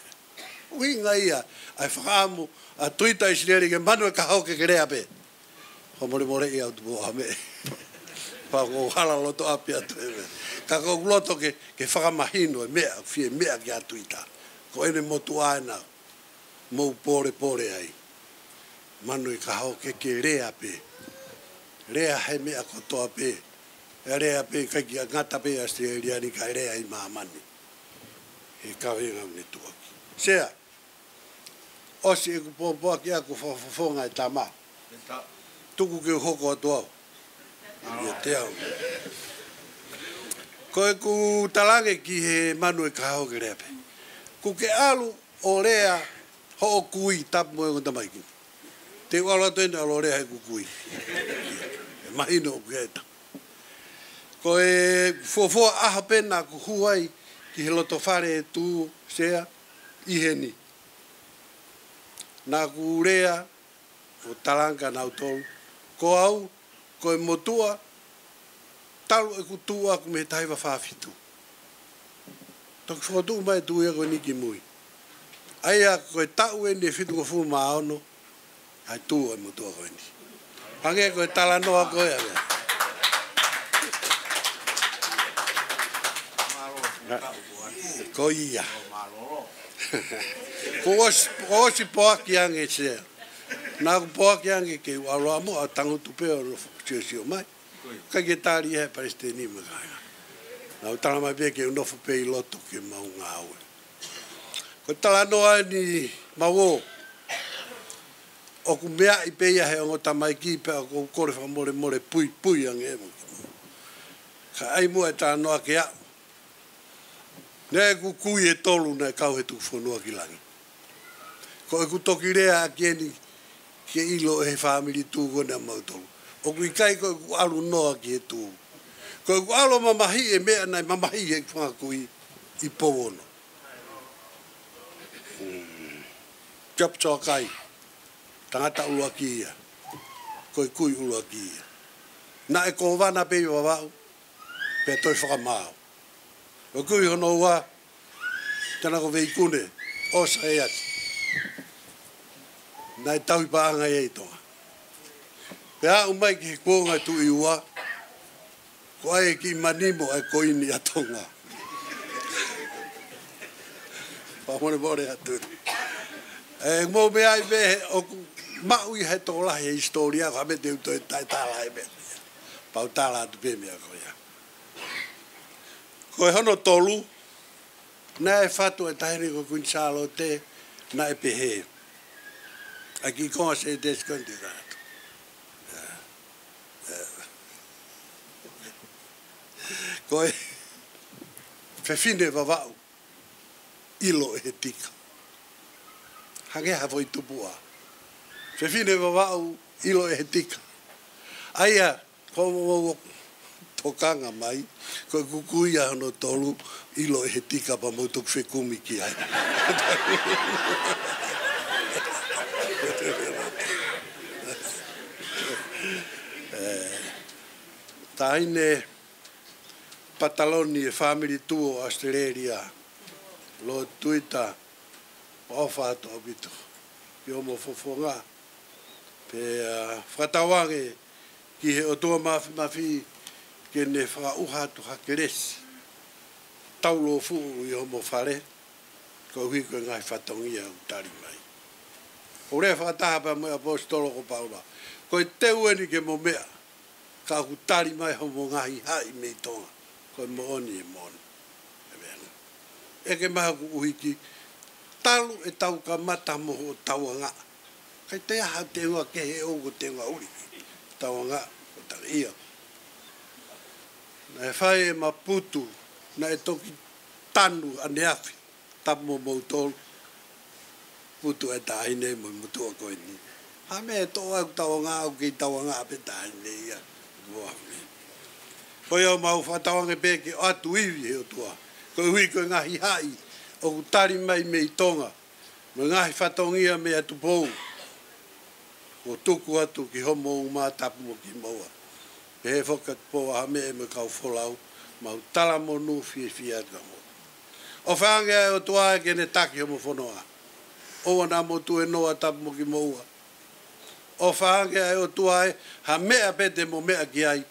ʻUhinga ia ʻa e fakaʻamu ʻa Tuita ʻIsileli ke manu e kahoke ke lea pē. Fakamolemole ia ʻo tupu ʻa meʻa. Pea ʻoku ou hala loto ʻapi atu he meʻa. Ka ʻoku ou loto ke, ke fakamahino e meʻa, fie meʻa kia Tuita. Ko ʻene motuʻa ena mou pōlepole ai. Manu e kahoke ke lea pē. Lea he meʻa kotoa pē. ʻE lea pē ʻikai ke ngata pē ʻAositelēlia ni kae lea ʻi māmani. He kaveinga ne tuʻaki. Sea, ʻosi ʻeku pōpoaki ʻaku fakafofonga e tama. Tuku ke u hoko atu au. ʻIo te au. Ko ʻeku talaange ki he manu e kahoke lea pē. Kuo ke ʻalu ʻo lea hoʻo kui tapu mo e ongo tamaiki. Te u ʻalu atu eni ʻalu ʻo lea heʻeku kui. ʻE mahino ʻoku ke ʻeta. Ko e fuofua ʻaho pē naʻa ku hū ai ki he loto fale ʻe tū Sea ʻi heni. Naʻa ku lea ʻo talaange kia nautolu. Ko au, ko e motuʻa, talu ʻeku tuʻu ʻaku mei he taha hiva fā fitu. Toki fokotuʻu mai e tuʻi ko eni ki mui. ʻA ia ko e taʻu eni ʻe fitungofulu mā ono, ʻa e tuʻu ʻa e motuʻa ko eni. Hangē ko e talanoa ko ē ʻa e. Ko ia. Kuo ʻosi, kuo ʻosi poaki ange Sea. Naʻa ku poaki ange ke u ʻalu ʻamu ʻo tangutu pē ʻo nofo siosio mai. ʻIkai ke tali ia he palesiteni mo e kāinga. Naʻa ku tala mai pē ke u nofo pē ʻi loto ke mau ngāue. Ko e talanoa eni mau ō. ʻOku meaʻi pē ia he ongo tamaiki pea ʻoku ou kole fakamolemole puipui ange mo. Ka ʻai muʻa e talanoa ke aʻu. Naʻe ʻeku kui ʻe tolu naʻe kau he tuku fonua ki langi. Ko ʻeku toki lea ʻaki eni ke ʻilo ʻe he fāmili tuʻu ko eni ʻa mautolu. ʻOku ʻikai ko ʻeku ʻalu noa ki he tuʻu. Ko ʻeku ʻalu mamahiʻi e meʻa naʻe mamahiʻi ʻe he fanga kui ʻi Pouono. Mm. Japu Soakai, tangata ʻuluaki ia. Ko e kui ʻuluaki ia. Naʻe kōvana pē ʻi Vavaʻu, pea toe fakamaau. Ko e kui hono ua, tana ko Veikune, ʻo Saiati. Naʻe tauhi paʻanga ia ʻi Tonga. Pea aʻu mai ki he kuonga tuʻi ua, ko e kiʻi manimo ʻa e koini ʻa Tonga. Fakamolemole atu. ʻE, mou meaʻi pē he ʻoku maʻu ia he tokolahi he hisitōlia, ko e hā e meʻa te u toe taʻetala he meʻa. Pau tala atu pē meʻa ko ia. Ko e hono tolu, naʻe fatu e taʻahine ko Kuini Sālote, naʻe pehē. ʻA e kiʻi konga sētesi ko eni te u tala atu. Ko e fefine Vavaʻu ʻilo ʻe he tika. Hangē ha foʻi tupuʻa. Fefine Vavaʻu ʻilo ʻe he tika. ʻA ia, ko mou tokanga mai, ko ʻeku kui ia hono tolu, ʻilo ʻe he tika pea mou toki fekumi ki ai. ʻE, taʻahine Pataloni e fāmili tuʻu ʻo ʻAositelēlia, Lord Tuita, ʻofa atu ʻaupito ki homo fofonga, pea fakatauange ki he ʻOtua Māfimafi ke ne fakaʻuha atu ha kelesi taulōfuʻu ʻi homo fale, koeʻuhi ko e ngaahi fatongia ʻoku tali mai. ʻOku lea fakataha pea mo e ʻaposetolo ko Paula, ko e teu eni ke mo meʻa, ka ʻoku tali mai homo ngaahi haʻi mei Tonga, ko e moʻoni e moʻoni. ʻE meʻa. ʻE ke maha ku uhiki, talu ʻetau kamata mo hoʻo tauangaʻa. ʻIkai toe ʻi ai ha teunga kehe ʻoku teunga ʻuli. Tauangaʻa, ʻo tali ia. Naʻe fai e maputu, naʻe toki tanu ʻaneafi. Tapu mo moutolu, putu e taʻahine mo e motuʻa ko eni. Hā e meʻa ʻe toʻo ai ʻeku tauangaʻa, ʻoku kei tauangaʻa pē taʻahine ia. Mo ʻaho ni. Ko ia ʻoku mau fakatauange pē ke ʻoatu ivi he ʻOtua. Koeʻuhi ko e ngaahi haʻi ʻoku tali mai mei Tonga, mo e ngaahi fatongia mei ʻa Tupou. Kuo tuku atu ki hoʻomou uma, tapu mo kimoua. Pehē foki atu pē ʻa Haʻameʻa mo e kau folau, mau talamonū fiefia atu kia moutolu. ʻOfa ange ʻa e ʻOtua ē ke ne taki hoʻomou fonua. ʻOua naʻa mou tuēnoa, tapu mo kimoua. ʻOfa ange ʻa e ʻOtua ē, ha meʻa pē te mou meʻa ki ai,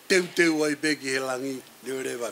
teuteu ai pē ki he langi, leleva.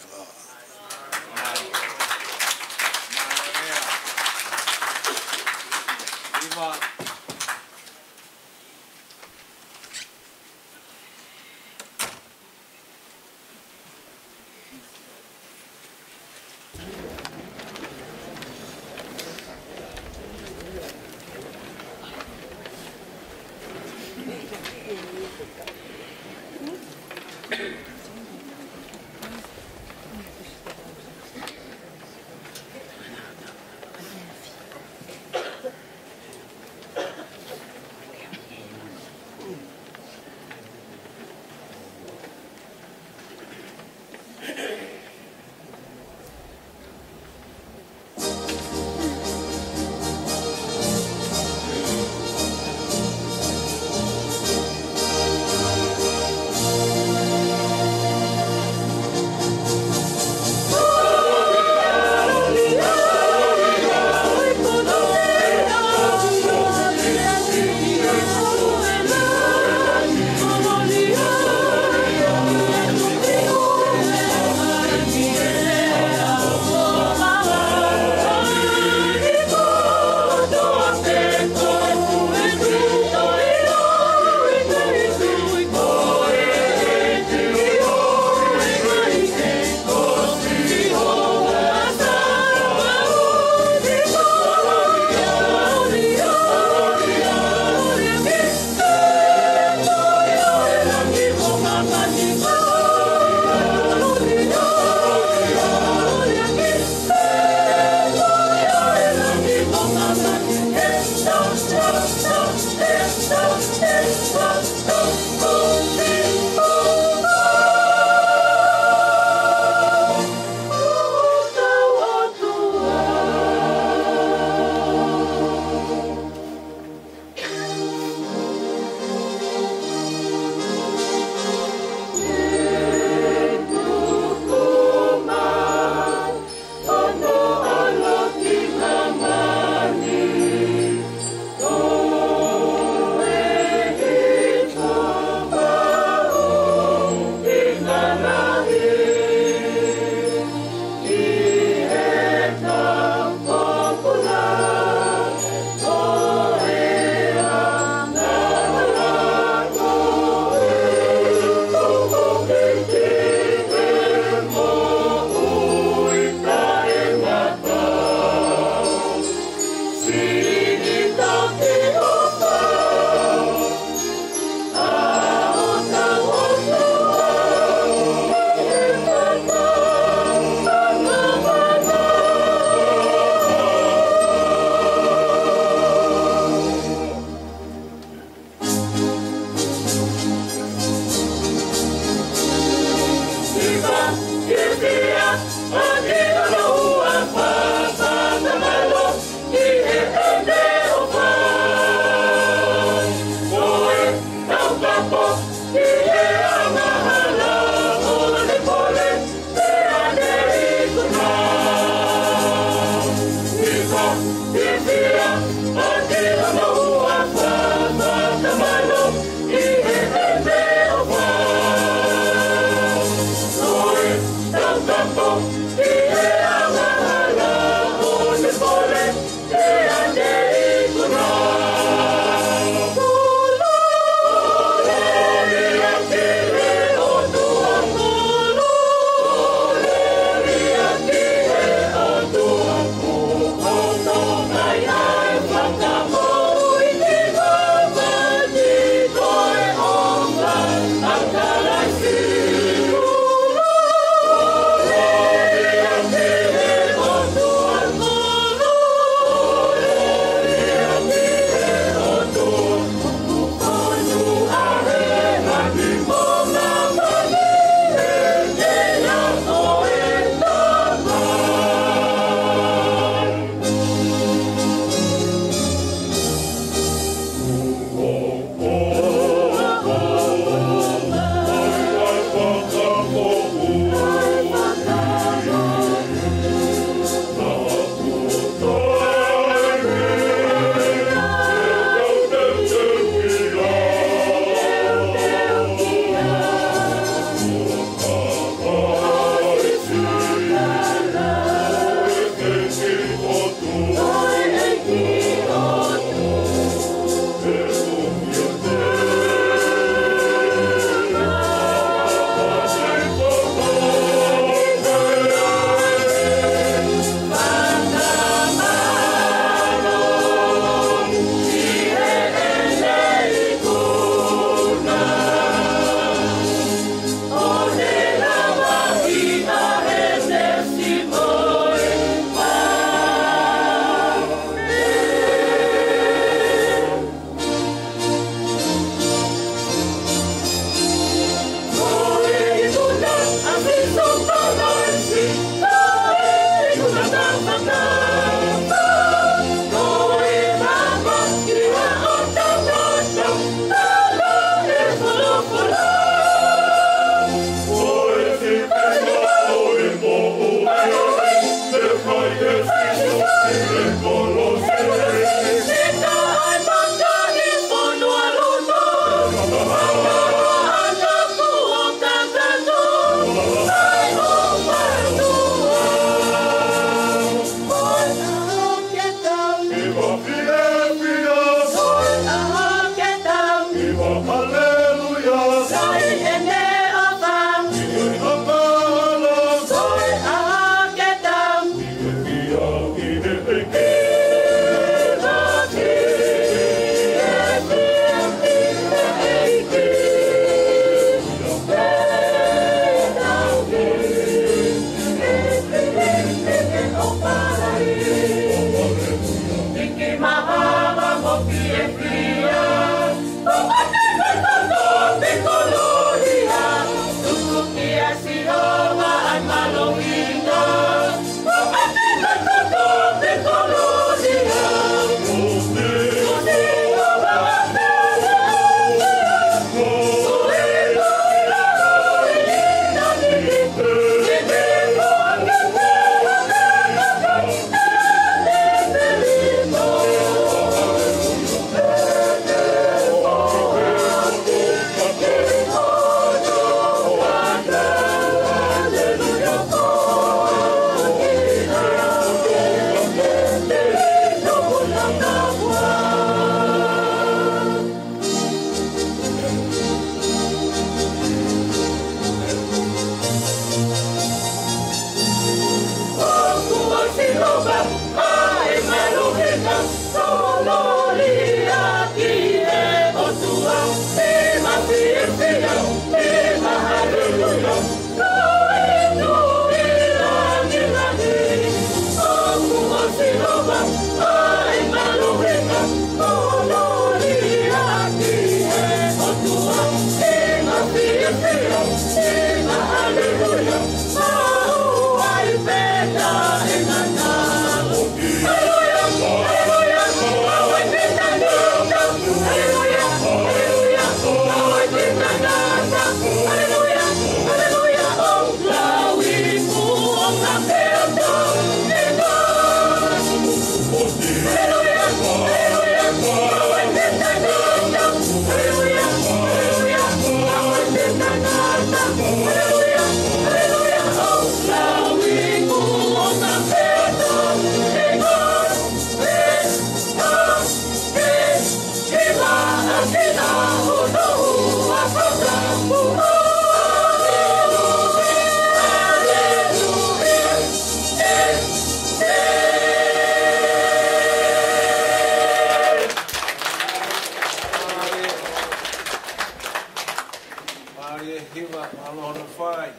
Mālie hiva, mālō hono fai.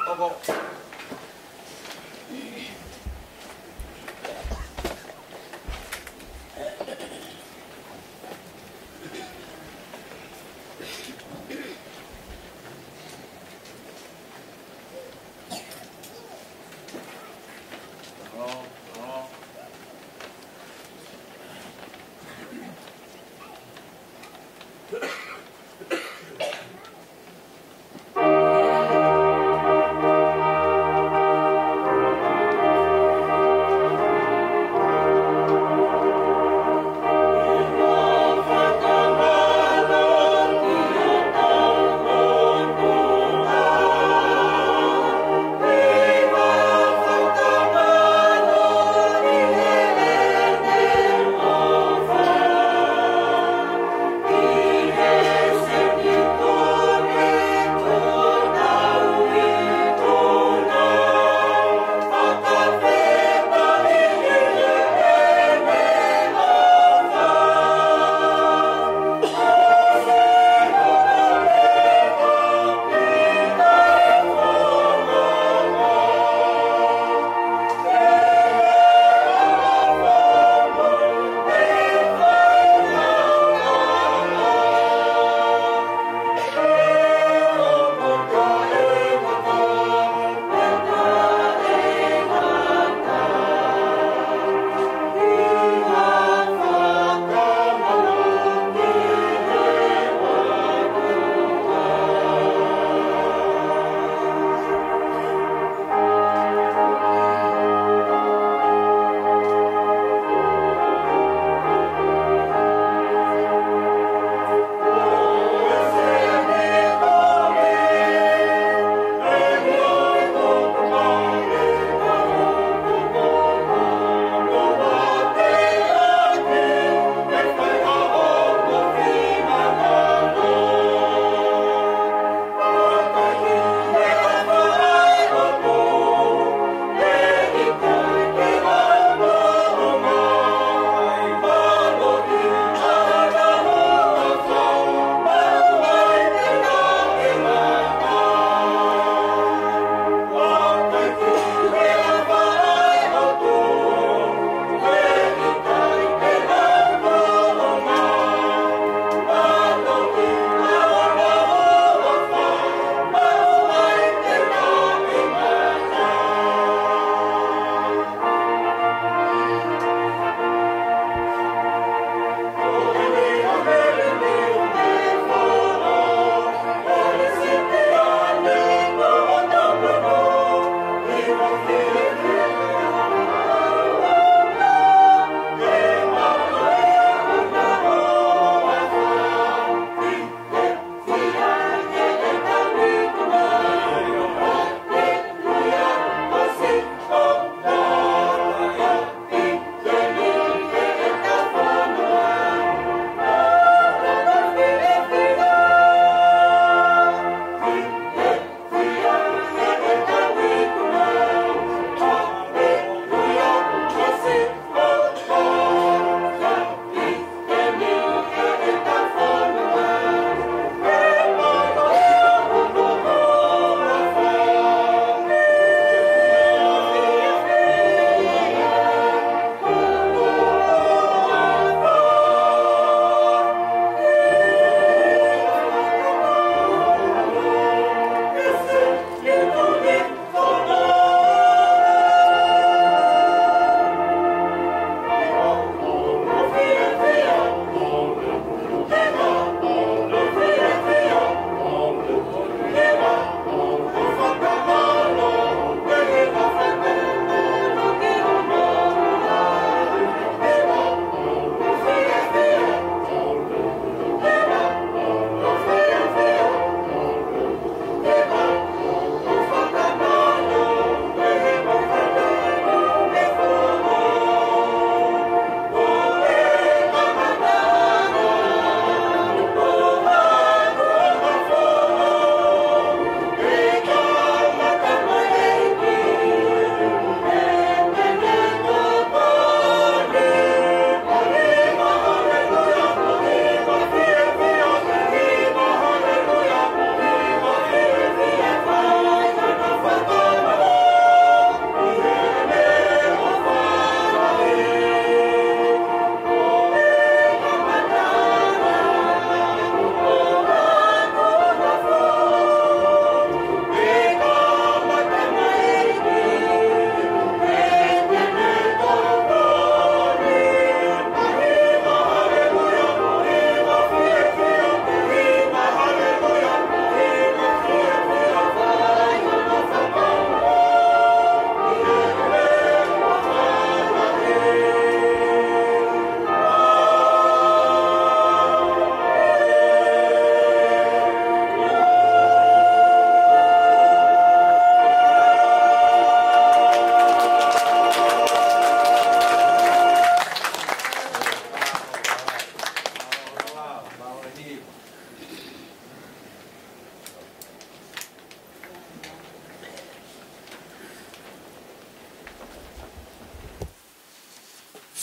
ʻOku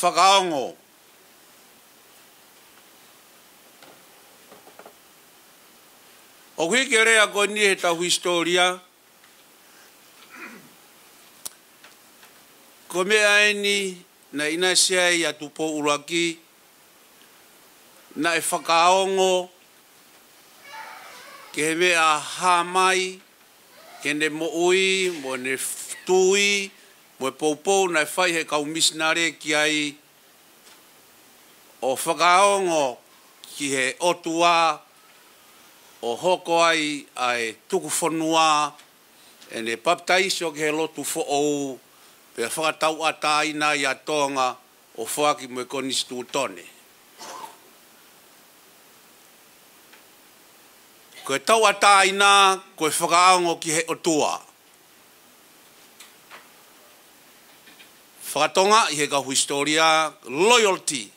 fakaongo. ʻOku hiki e lea ko eni he tau hisitōlia, ko e meʻa eni naʻe ʻinasi ai ʻa Tupou ʻUluaki, naʻe fakaongo ki he meʻa hā mai ki heʻene moʻui, mo ʻene tui, mo e poupou naʻe fai he kau misinale ki ai, ʻo fakaongo ki he ʻOtua, ʻo hoko ai ʻa e tuku fonua, ʻene papitaiso ki he lotu foʻou, pea fakatauʻatāina ai ʻa Tonga, ʻo foaki mo e konisitūtone. Ko e tauʻatāina, ko e fakaongo ki he ʻOtua. Faka-Tonga ʻi he kau hisitōlia, loyalty.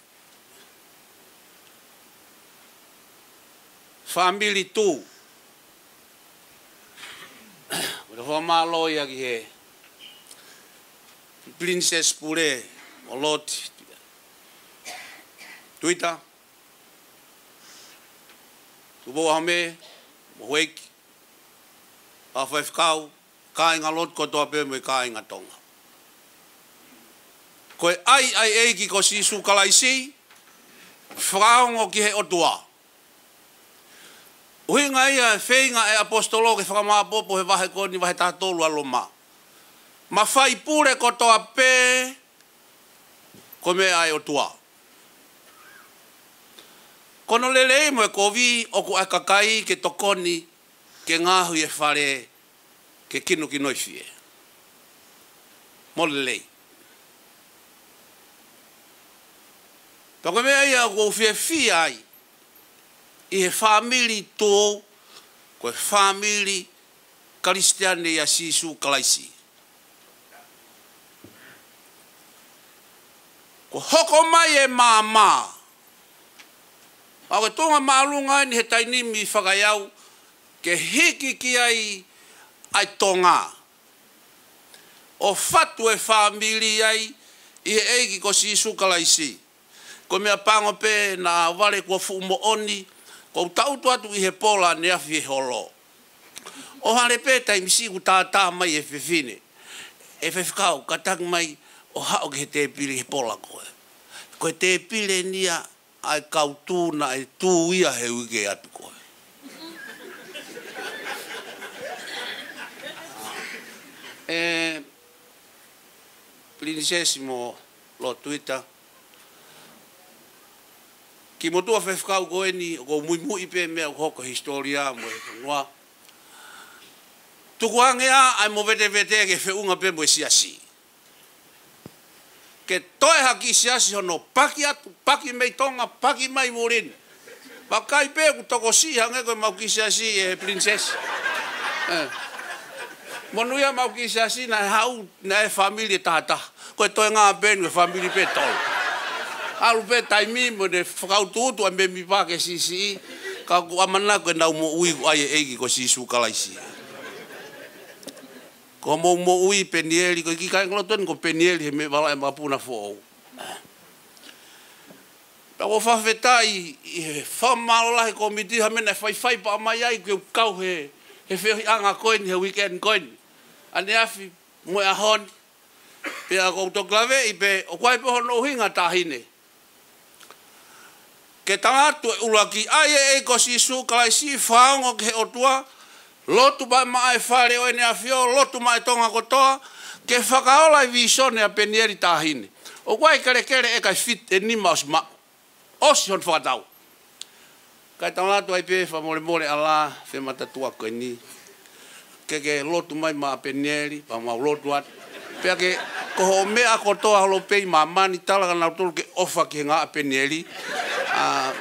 Family tū. Mo e fakamālō ia ki he Princess Pule, mo Lord Tuita, Tupou ʻAhome, mo Hueki, ʻa e faifekau, kāinga lotu kotoa pē mo e kāinga Tonga. Ko e ʻai ʻa e ʻEiki ko Sīsū Kalaisi, fakaongo ki he ʻOtua. ʻUhinga ia e feinga e ʻaposetolo ke fakamāpopo he vahe ko eni, vahe taha tolu ʻa Loma. Mafai pule kotoa pē ko e meʻa ʻa e ʻOtua. Ko hono lelei mo e kovi ʻoku ʻa e kakai ke tokoni ke ngaohi e fale ke kinokinoifie. Mo lelei. Pea ko e meʻa ia ʻoku ou fiefia ai ʻi he fāmili tō, ko e fāmili Kalisitiane ʻia Sīsū Kalaisi. Ko e hoko mai e maama, ʻa ko e tuʻunga māʻolunga eni he taimi ni fakaeau, ke hiki ki ai ʻa e Tonga, ʻo fatu e fāmili ai ʻi he ʻEiki ko Sīsū Kalaisi. Ko e meʻa pango pē naʻa vale kuo fuʻu moʻoni, ʻoku ou tangutu atu ʻi he pola ʻaneafi he holo. ʻO hale pē taimi siʻi kuo tātā mai e fefine. ʻE faifekau, kātaki mai ʻo haʻu ki he tēpile he pola ko ē. Ko e tēpile eni ia ʻa e kau tū naʻe tū ia he uike atu ko ē. ʻE, Princess mo Lord Tuita, kimoutolu faifekau ko eni, ʻoku ou muimui pē meʻa ʻoku hoko he hisitōlia mo e fonua. Tukuange ā ʻa e movetevete ke feʻunga pē mo e siasi. Ke toe ha kiʻi siasi hono paki atu, paki mei Tonga, paki mai muli ni. Vakai pē ʻoku tokosiʻi hangē ko ʻemau kiʻi siasi ʻe Princess. ʻE. Monūʻia ʻemau kiʻi siasi naʻe haʻu, naʻe fāmili ʻe tahataha. Ko e toenga pē eni ko e fāmili pē tolu. ʻAlu pē taimi mo ne fakautuutu ʻa e mēmipa ke siʻisiʻi, ka ʻoku ʻamanaki ko ʻenau moʻui ʻoku ʻai ʻe he ʻEiki ko Sīsū Kalaisi. Ko hoʻomou moʻui Penieli, ko e kiʻi kāingalotu eni ko Penieli he meʻa vala e mapuna foʻou. Pea ʻoku ou fakafetaʻi ʻi he fakamālō lahi kōmiti ha meʻa naʻe faifai pea ʻomai ai ke u kau he, he feohiʻanga ko eni, he weekend ko eni. ʻAneafi mo e ʻaho ni. Pea ʻoku ou toki laveʻi pē, ʻoku ʻi ai pē hono ʻuhinga Taʻahine. Ke tala atu e ʻuluaki, ʻai ʻe he ʻEiki ko Sīsū Kalaisi, fakaongo ki he ʻOtua, lotu maʻa e fale ʻo ʻEne ʻAfio, lotu maʻa e Tonga kotoa, ke fakaola e vīsone ʻa Penieli Taʻahine. ʻOku ʻi ai e kelekele ʻe ʻikai fiti e nima ʻosi maʻu. ʻOsi hono fakatau. Kae tala atu ai pē fakamolemole ʻa e fematatuʻa ko eni. Ke ke lotu mai maʻa Penieli, pea mau lotu atu. Pea ke ko hoʻo meʻa kotoa holo pē ʻi māmani, tala kia nautolu ke ʻofa ki he ngaahi ʻa Penieli. ʻA,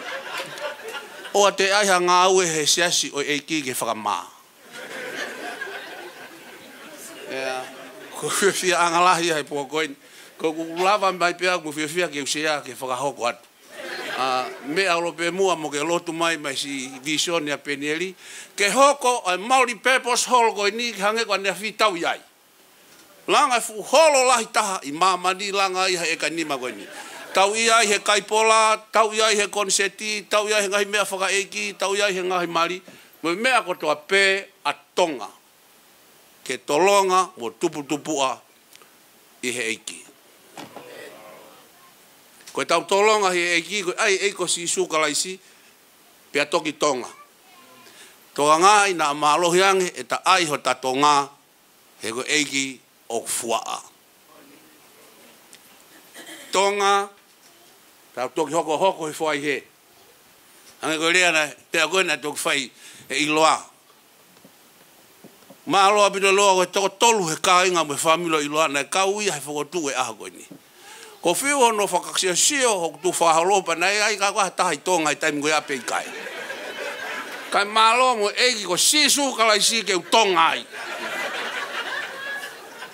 ʻoua te ʻai ha ngāue he siasi ʻo e ʻEiki ke fakamā. ʻIo, ʻoku ou fiefia ange lahi he pō ko eni. Ko ʻeku lava mai pē ʻoku ou fiefia ke u sea ke fakahoko atu. ʻA, meʻa holo pē muʻa mo ke lotu mai maʻa e siʻi vīsone ʻa Penieli. Ke hoko ʻa e multi-purpose hall ko eni ke hangē ko ʻaneafi tau ʻi ai. Langa e fuʻu holo lahi taha ʻi māmani, langa ia he ʻeka nima ko eni. Tau ʻi ai he kaipola, tau ʻi ai he koniseti, tau ʻi ai he ngaahi meʻa fakaʻeiki, tau ʻi ai he ngaahi mali, mo e meʻa kotoa pē ʻa Tonga. Ke tolonga mo tuputupuʻa ʻi he ʻEiki. Ko ʻetau tolonga ʻi he ʻEiki, ko e ʻai ʻEiki ko Sīsū Kalaisi, pea toki Tonga. Tokangaʻi naʻa mālohi ange ʻeta ʻai hota Tonga, he ko e ʻEiki ʻoku fuaʻa. Tonga, tau toki hokohoko he foʻi hē. Hangē ko e lea naʻe, pea ko ē naʻe toki fai ʻe ʻIloa. Mālō ʻaupito ʻIloa, ko e toko tolu he kāinga mo e fāmili ʻo ʻIloa naʻe kau ia he fokotuʻu e ʻaho ko eni. Ko e fiu hono fakasiosio hoku tuʻu fakaholo pea naʻe ʻi ai ka ko ha taha ʻi Tonga he taimi ko ia pe ʻikai. Kae mālō mo e ʻEiki ko Sīsū Kalaisi ke u Tonga ai.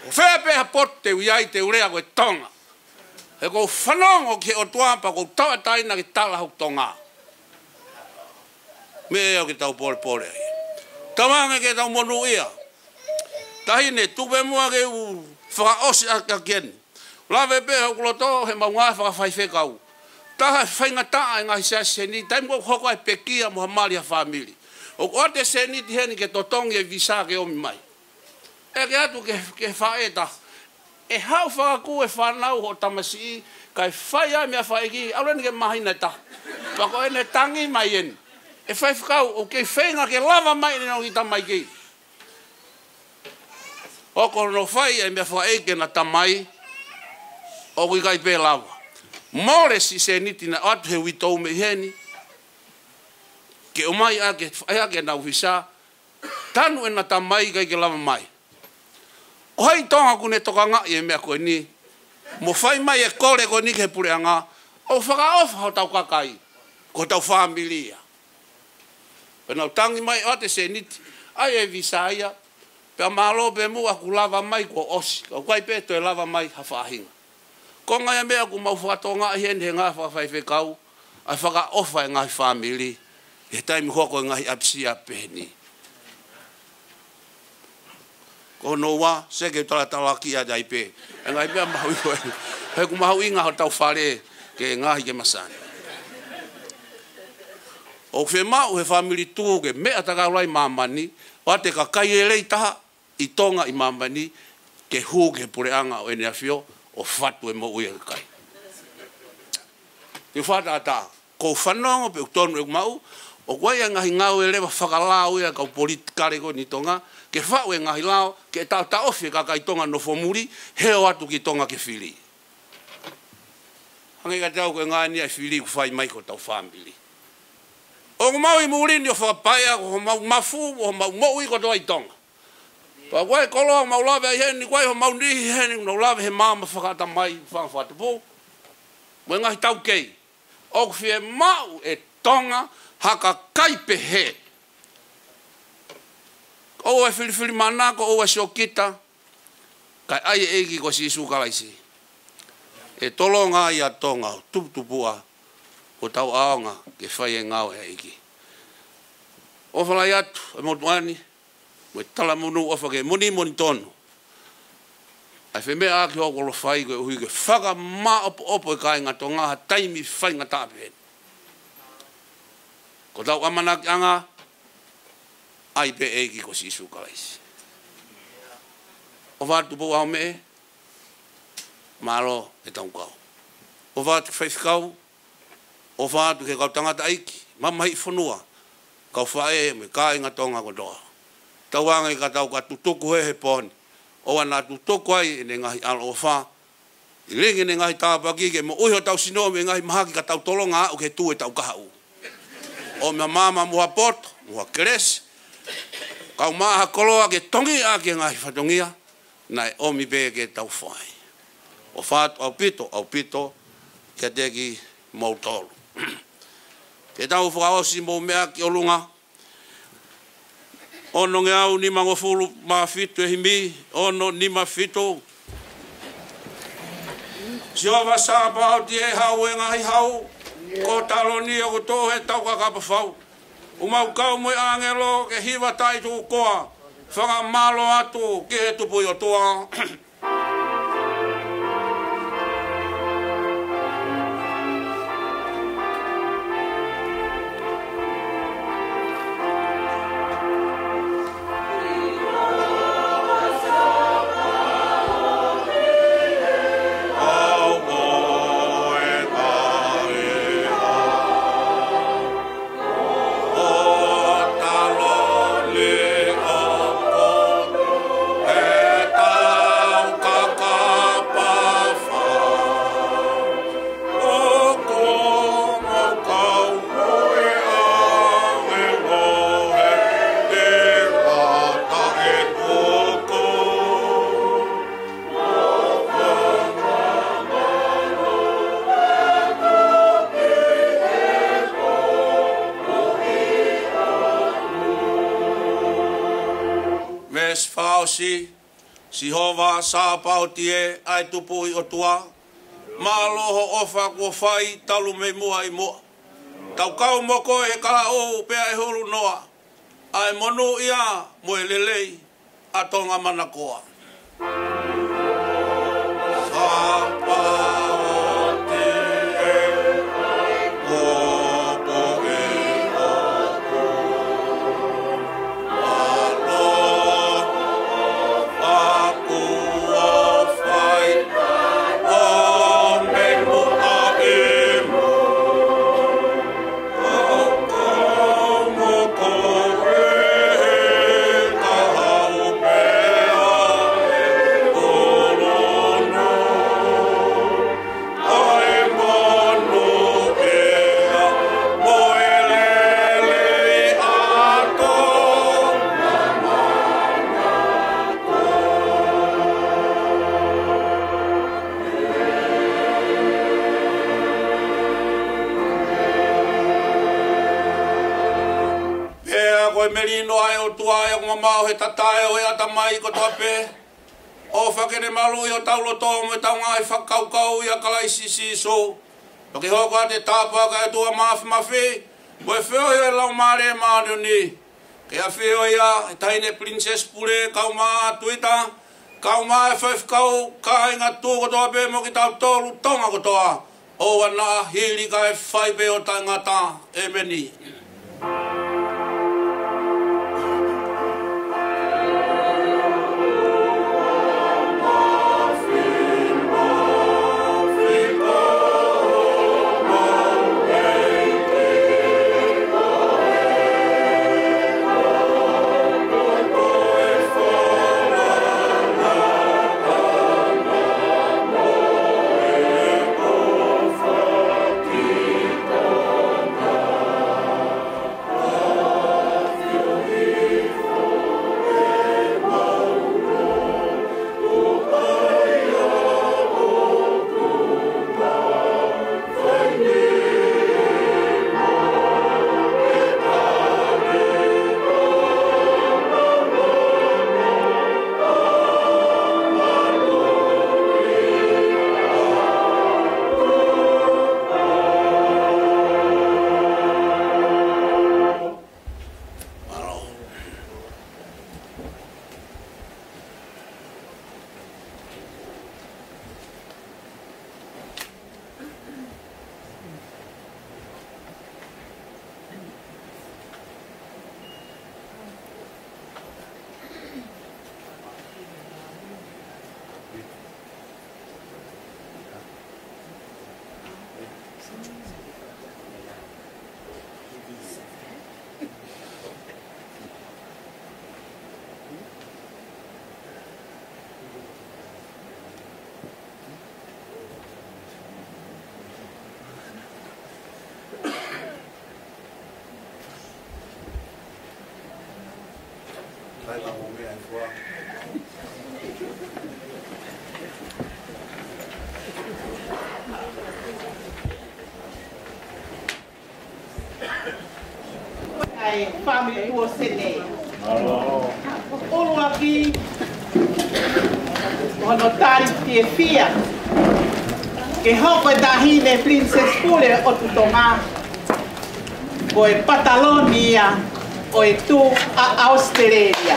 Ko fē pē ha potu te u ʻi ai te u lea ko e Tonga. He ʻoku ou fanongo ki he ʻOtua pea ʻoku ou tauʻatāina ke tala hoku Tonga. Meʻa ia ʻoku tau polepole ai. Tauange ke tau monūʻia. Taʻahine, tuku pē muʻa ke u fakaʻosi ʻaki eni. Lave pē hoku loto he ʻemau ngāue fakafaifekau. Taha e faingataʻa e ngaahi siasi heni, taimi ʻoku hoko ai e pekia mo ha mali ha fāmili. ʻOku ʻoatu e sēniti heni ke totongi e visa ke ʻomi mai. ʻEke atu ki he, ki he faʻē ʻe taha. ʻE haʻu fakakū e fānau hoʻo tamasiʻi, kae fai ai e meʻa fakaʻeiki, ʻalu eni ki he māhina ʻe taha. Pea ko ʻene tangi mai eni. ʻE faifekau, ʻoku kei feinga ke lava mai ʻene ongo kiʻi tamaiki. ʻOku nau fai e meʻa fakaʻeiki ʻena tamai, ʻoku ʻikai pē lava. Mole siʻi sēniti naʻe ʻoatu he uitou mei heni, ke ʻomai ʻaki, ʻai ʻaki ʻenau visa, tanu ʻena tamai ʻikai ke lava mai. Ko hai ʻi Tonga ʻoku ne tokangaʻi e meʻa ko eni, mo fai mai e kole ko eni ki he puleʻanga, ʻo fakaʻofa hotau kakai, ko hotau fāmili ia. Pea nau tangi mai ʻoatu e sēniti, ʻai e visa ia, pea mālō pē muʻa kuo lava mai kuo ʻosi, ka ʻoku ʻikai pē toe lava mai ha faʻahinga. Ko e ngaahi meʻa ʻoku mau fakatokangaʻi heni he ngāue fakafaifekau, ʻa e fakaʻofa e ngaahi fāmili, he taimi hoko e ngaahi ʻapisia pehē ni. Ko hono ua, seke talatalakiʻi atu ai pē. E ngaahi meʻa mahuʻinga ko ē. He ʻoku mahuʻinga hotau fale, ke ngaohi ke masani. ʻOku fiemaʻu he fāmili tuʻu ke meʻa takaulai māmani, ʻoatu e kakai lelei taha ʻi Tonga ʻi māmani, ke hū ki he puleʻanga ʻo ʻEne ʻAfio, ʻo fatu e moʻui ʻa e kakai. Te u fakatātā, ʻoku ou fanongo pē ʻoku tonu ʻeku maʻu, ʻoku ʻi ai e ngaahi ngāue leva fakalao ia ʻa e kau politikale ko eni ʻi Tonga, ke faʻu e ngaahi lao, ke taʻotaʻofi e kakai Tonga nofo muli, he ō atu ki Tonga ke fili. Hangē kiate au ko e ngaahi ʻa e fili ʻoku fai mai ki hotau fāmili. ʻOku mau ʻi muli ni ʻo fakapaea, ko homau mafu, ko homau moʻui kotoa ʻi Tonga. Pea ko e koloa ʻoku mau lave ai heni, ko e homau niʻihi heni, ʻoku nau lave he maama fakaʻatamai, fanga fakatupu. Mo e ngaahi taukei. ʻOku fiemaʻu ʻe Tonga ha kakai pehē. ʻOua ʻe filifilimānako, ʻoua ʻe siokita, kae ʻai e ʻEiki ko Sīsū Kalaisi. ʻE tolonga ai ʻa Tonga ʻo tuputupuʻa, ʻo tau ʻaonga ke fai e ngāue ʻa e ʻEiki. ʻOfa lahi atu, ʻe motuʻa ni, mo e talamonū ʻofa ke moni moni tonu. ʻA e femeʻaʻaki hoʻo kolo fai koeʻuhi ke fakamaʻopoʻopo e kāinga Tonga ha taimi faingataʻa pehē ni. Ko hotau ʻamanakiʻanga, ʻai pē ʻEiki ko Sīsū Kalaisi. ʻOfa atu Tupoʻou Aomeʻe, mālō e tau kau. ʻOfa atu ki he faifekau, ʻofa atu ki he kau tangataʻeiki, mamahiʻi fonua, kau faʻē mo e kāinga Tonga kotoa. Tauange ka tau ka tutuku he he pō ni, ʻoua naʻa tutuku ai ʻene ngaahi ʻaloʻofa, ʻiloange ʻene ngaahi tāpuaki ke moʻui hotau sino mei he ngaahi mahaki ka tau tolonga aʻu ki he tuʻu ʻetau kahaʻu. ʻOmi ha maama mo ha poto, mo ha kelesi, kae ʻumaʻā ha koloa ke tongi ʻaki e ngaahi fatongia, naʻe ʻomi pē ke tau fai. ʻOfa atu ʻaupito, ʻaupito, kiate kimoutolu. Ke tau fakaʻosi mo e meʻa ki ʻolunga, ono ngeau nimangofulu mā fitu e himi, ono nima fitu. Sihova Sāpaoti ʻe hau e ngaahi hau, ko Taloni ʻoku toʻo he tau kakapa fau. ʻOku mau kau mo e ʻāngelo ke hiva taʻituʻu koa, fakamālō atu ki he Tupu ʻOtua. Fakaʻosi, Sihova Sāpaoti ē, ʻa e Tupuʻi ʻOtua, mālō hoʻo ʻofa kuo fai talu mei muʻa ʻi muʻa. Tau kau mo koe he kalaʻou pea ʻe hulu noa ʻa e monūʻia mo e lelei ʻa Tonga manakoa. Sāpaoti ē, ʻoku ke ʻoku. Pea ko e melino ʻa e ʻOtua ʻoku mamaʻo he tatae ʻo e ʻatamai kotoa pē, ʻofa ke ne maluʻi hotau loto mo ʻetau ngaahi fakakaukau ʻia Kalaisi Sīsū. Pea ke hoko atu e tāpuaki ʻa e ʻOtua Māfimafi, mo e feohi ʻa e Laumālie Māʻoniʻoni, ke ʻafio ia ʻi he Taʻahine Pilinisesi Pule, kae ʻumaʻā Tuita, kae ʻumaʻā e faifekau, kāinga tuʻu kotoa pē mo kitautolu Tonga kotoa, ʻoua naʻa hili kae fai pē ʻo taʻengata. ʻEmeni. ʻA e fāmili Puosene. ʻUluaki, hono tali fiefia ke hoko e Taʻahine Pilinisesi Pule ʻo Tuʻi Tonga ko e pataloni ia ʻo e tuʻi ʻa ʻAositelēlia.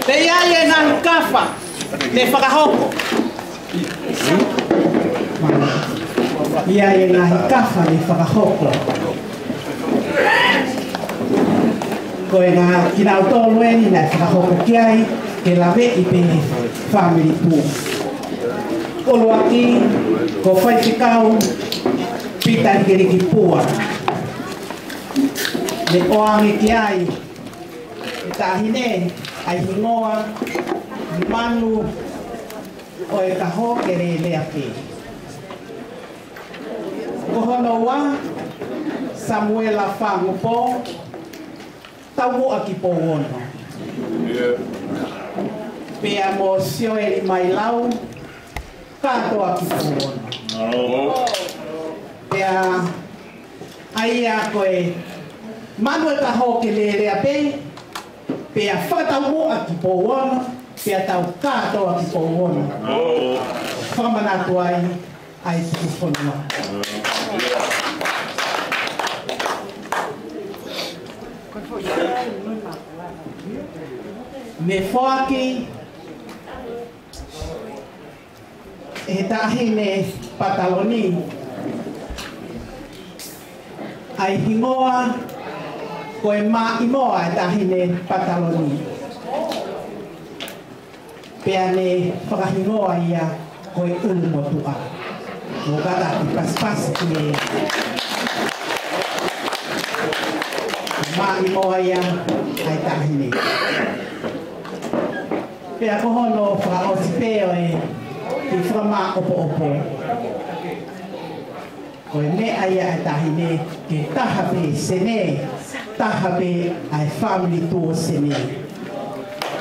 Pea ʻi ai e ngaahi kafa ne fakahoko. ʻI ai e ngaahi kafa ne fakahoko. Ko e ngaahi kinautolu eni naʻe fakahoko ki ai ke laveʻi pē he fāmili Pule. ʻUluaki, ko Faifekau Pita Likelike Pua. Ne ʻoange ki ai e taʻahine ʻa e hingoa Manu ʻo e Kaho Kelelea pē. Ko hono ua, Samuela Fangupo, Taumuʻa ki Pouono. Pea mo Sioeli Mailau, Kātoa ki Pouono. Pea Ia ko e manu ʻe ka hoko ke lelea pē, pea fakataumuʻa ki Pouono, pea tau kātoa ki Pouono. Fakamanatu ai ʻa e tuku fonua. Ne foaki ʻe he taʻahine Pataloni ʻa e hingoa ko e Maʻimoa ʻa e taʻahine Pataloni. Pea ne fakahingoa ia ko e ʻUlumotuʻa. Mo kata ki pasipasi ki he Maʻimoa ia ʻa e taʻahine. Pea ko hono fakaʻosi pē ʻo e kiʻi fakamāʻopoʻopo. Ko e meʻa ia ʻa e taʻahine ke taha pē Senē, taha pē ʻa e fāmili Tuʻo Senē.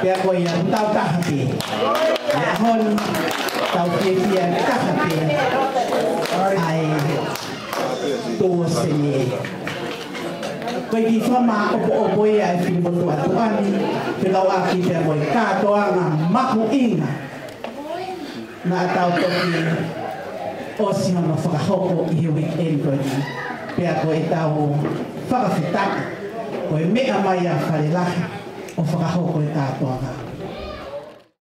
Pea ko ia ʻoku tau taha pē. ʻI he ʻaho ni tau fiefia taha pē ʻa e Tuʻo Senē. Ko e kiʻi fakamāʻopoʻopo ia ʻa e fili motuʻa tuʻa ni, fekauʻaki pea mo e kātoanga mahuʻinga naʻa tau toki ʻosi hono fakahoko ʻi he weekend ko eni. Pea ko ʻetau fakafetaʻi, ko e meʻa mai ʻa Falelahi ʻo fakahoko e kātoanga.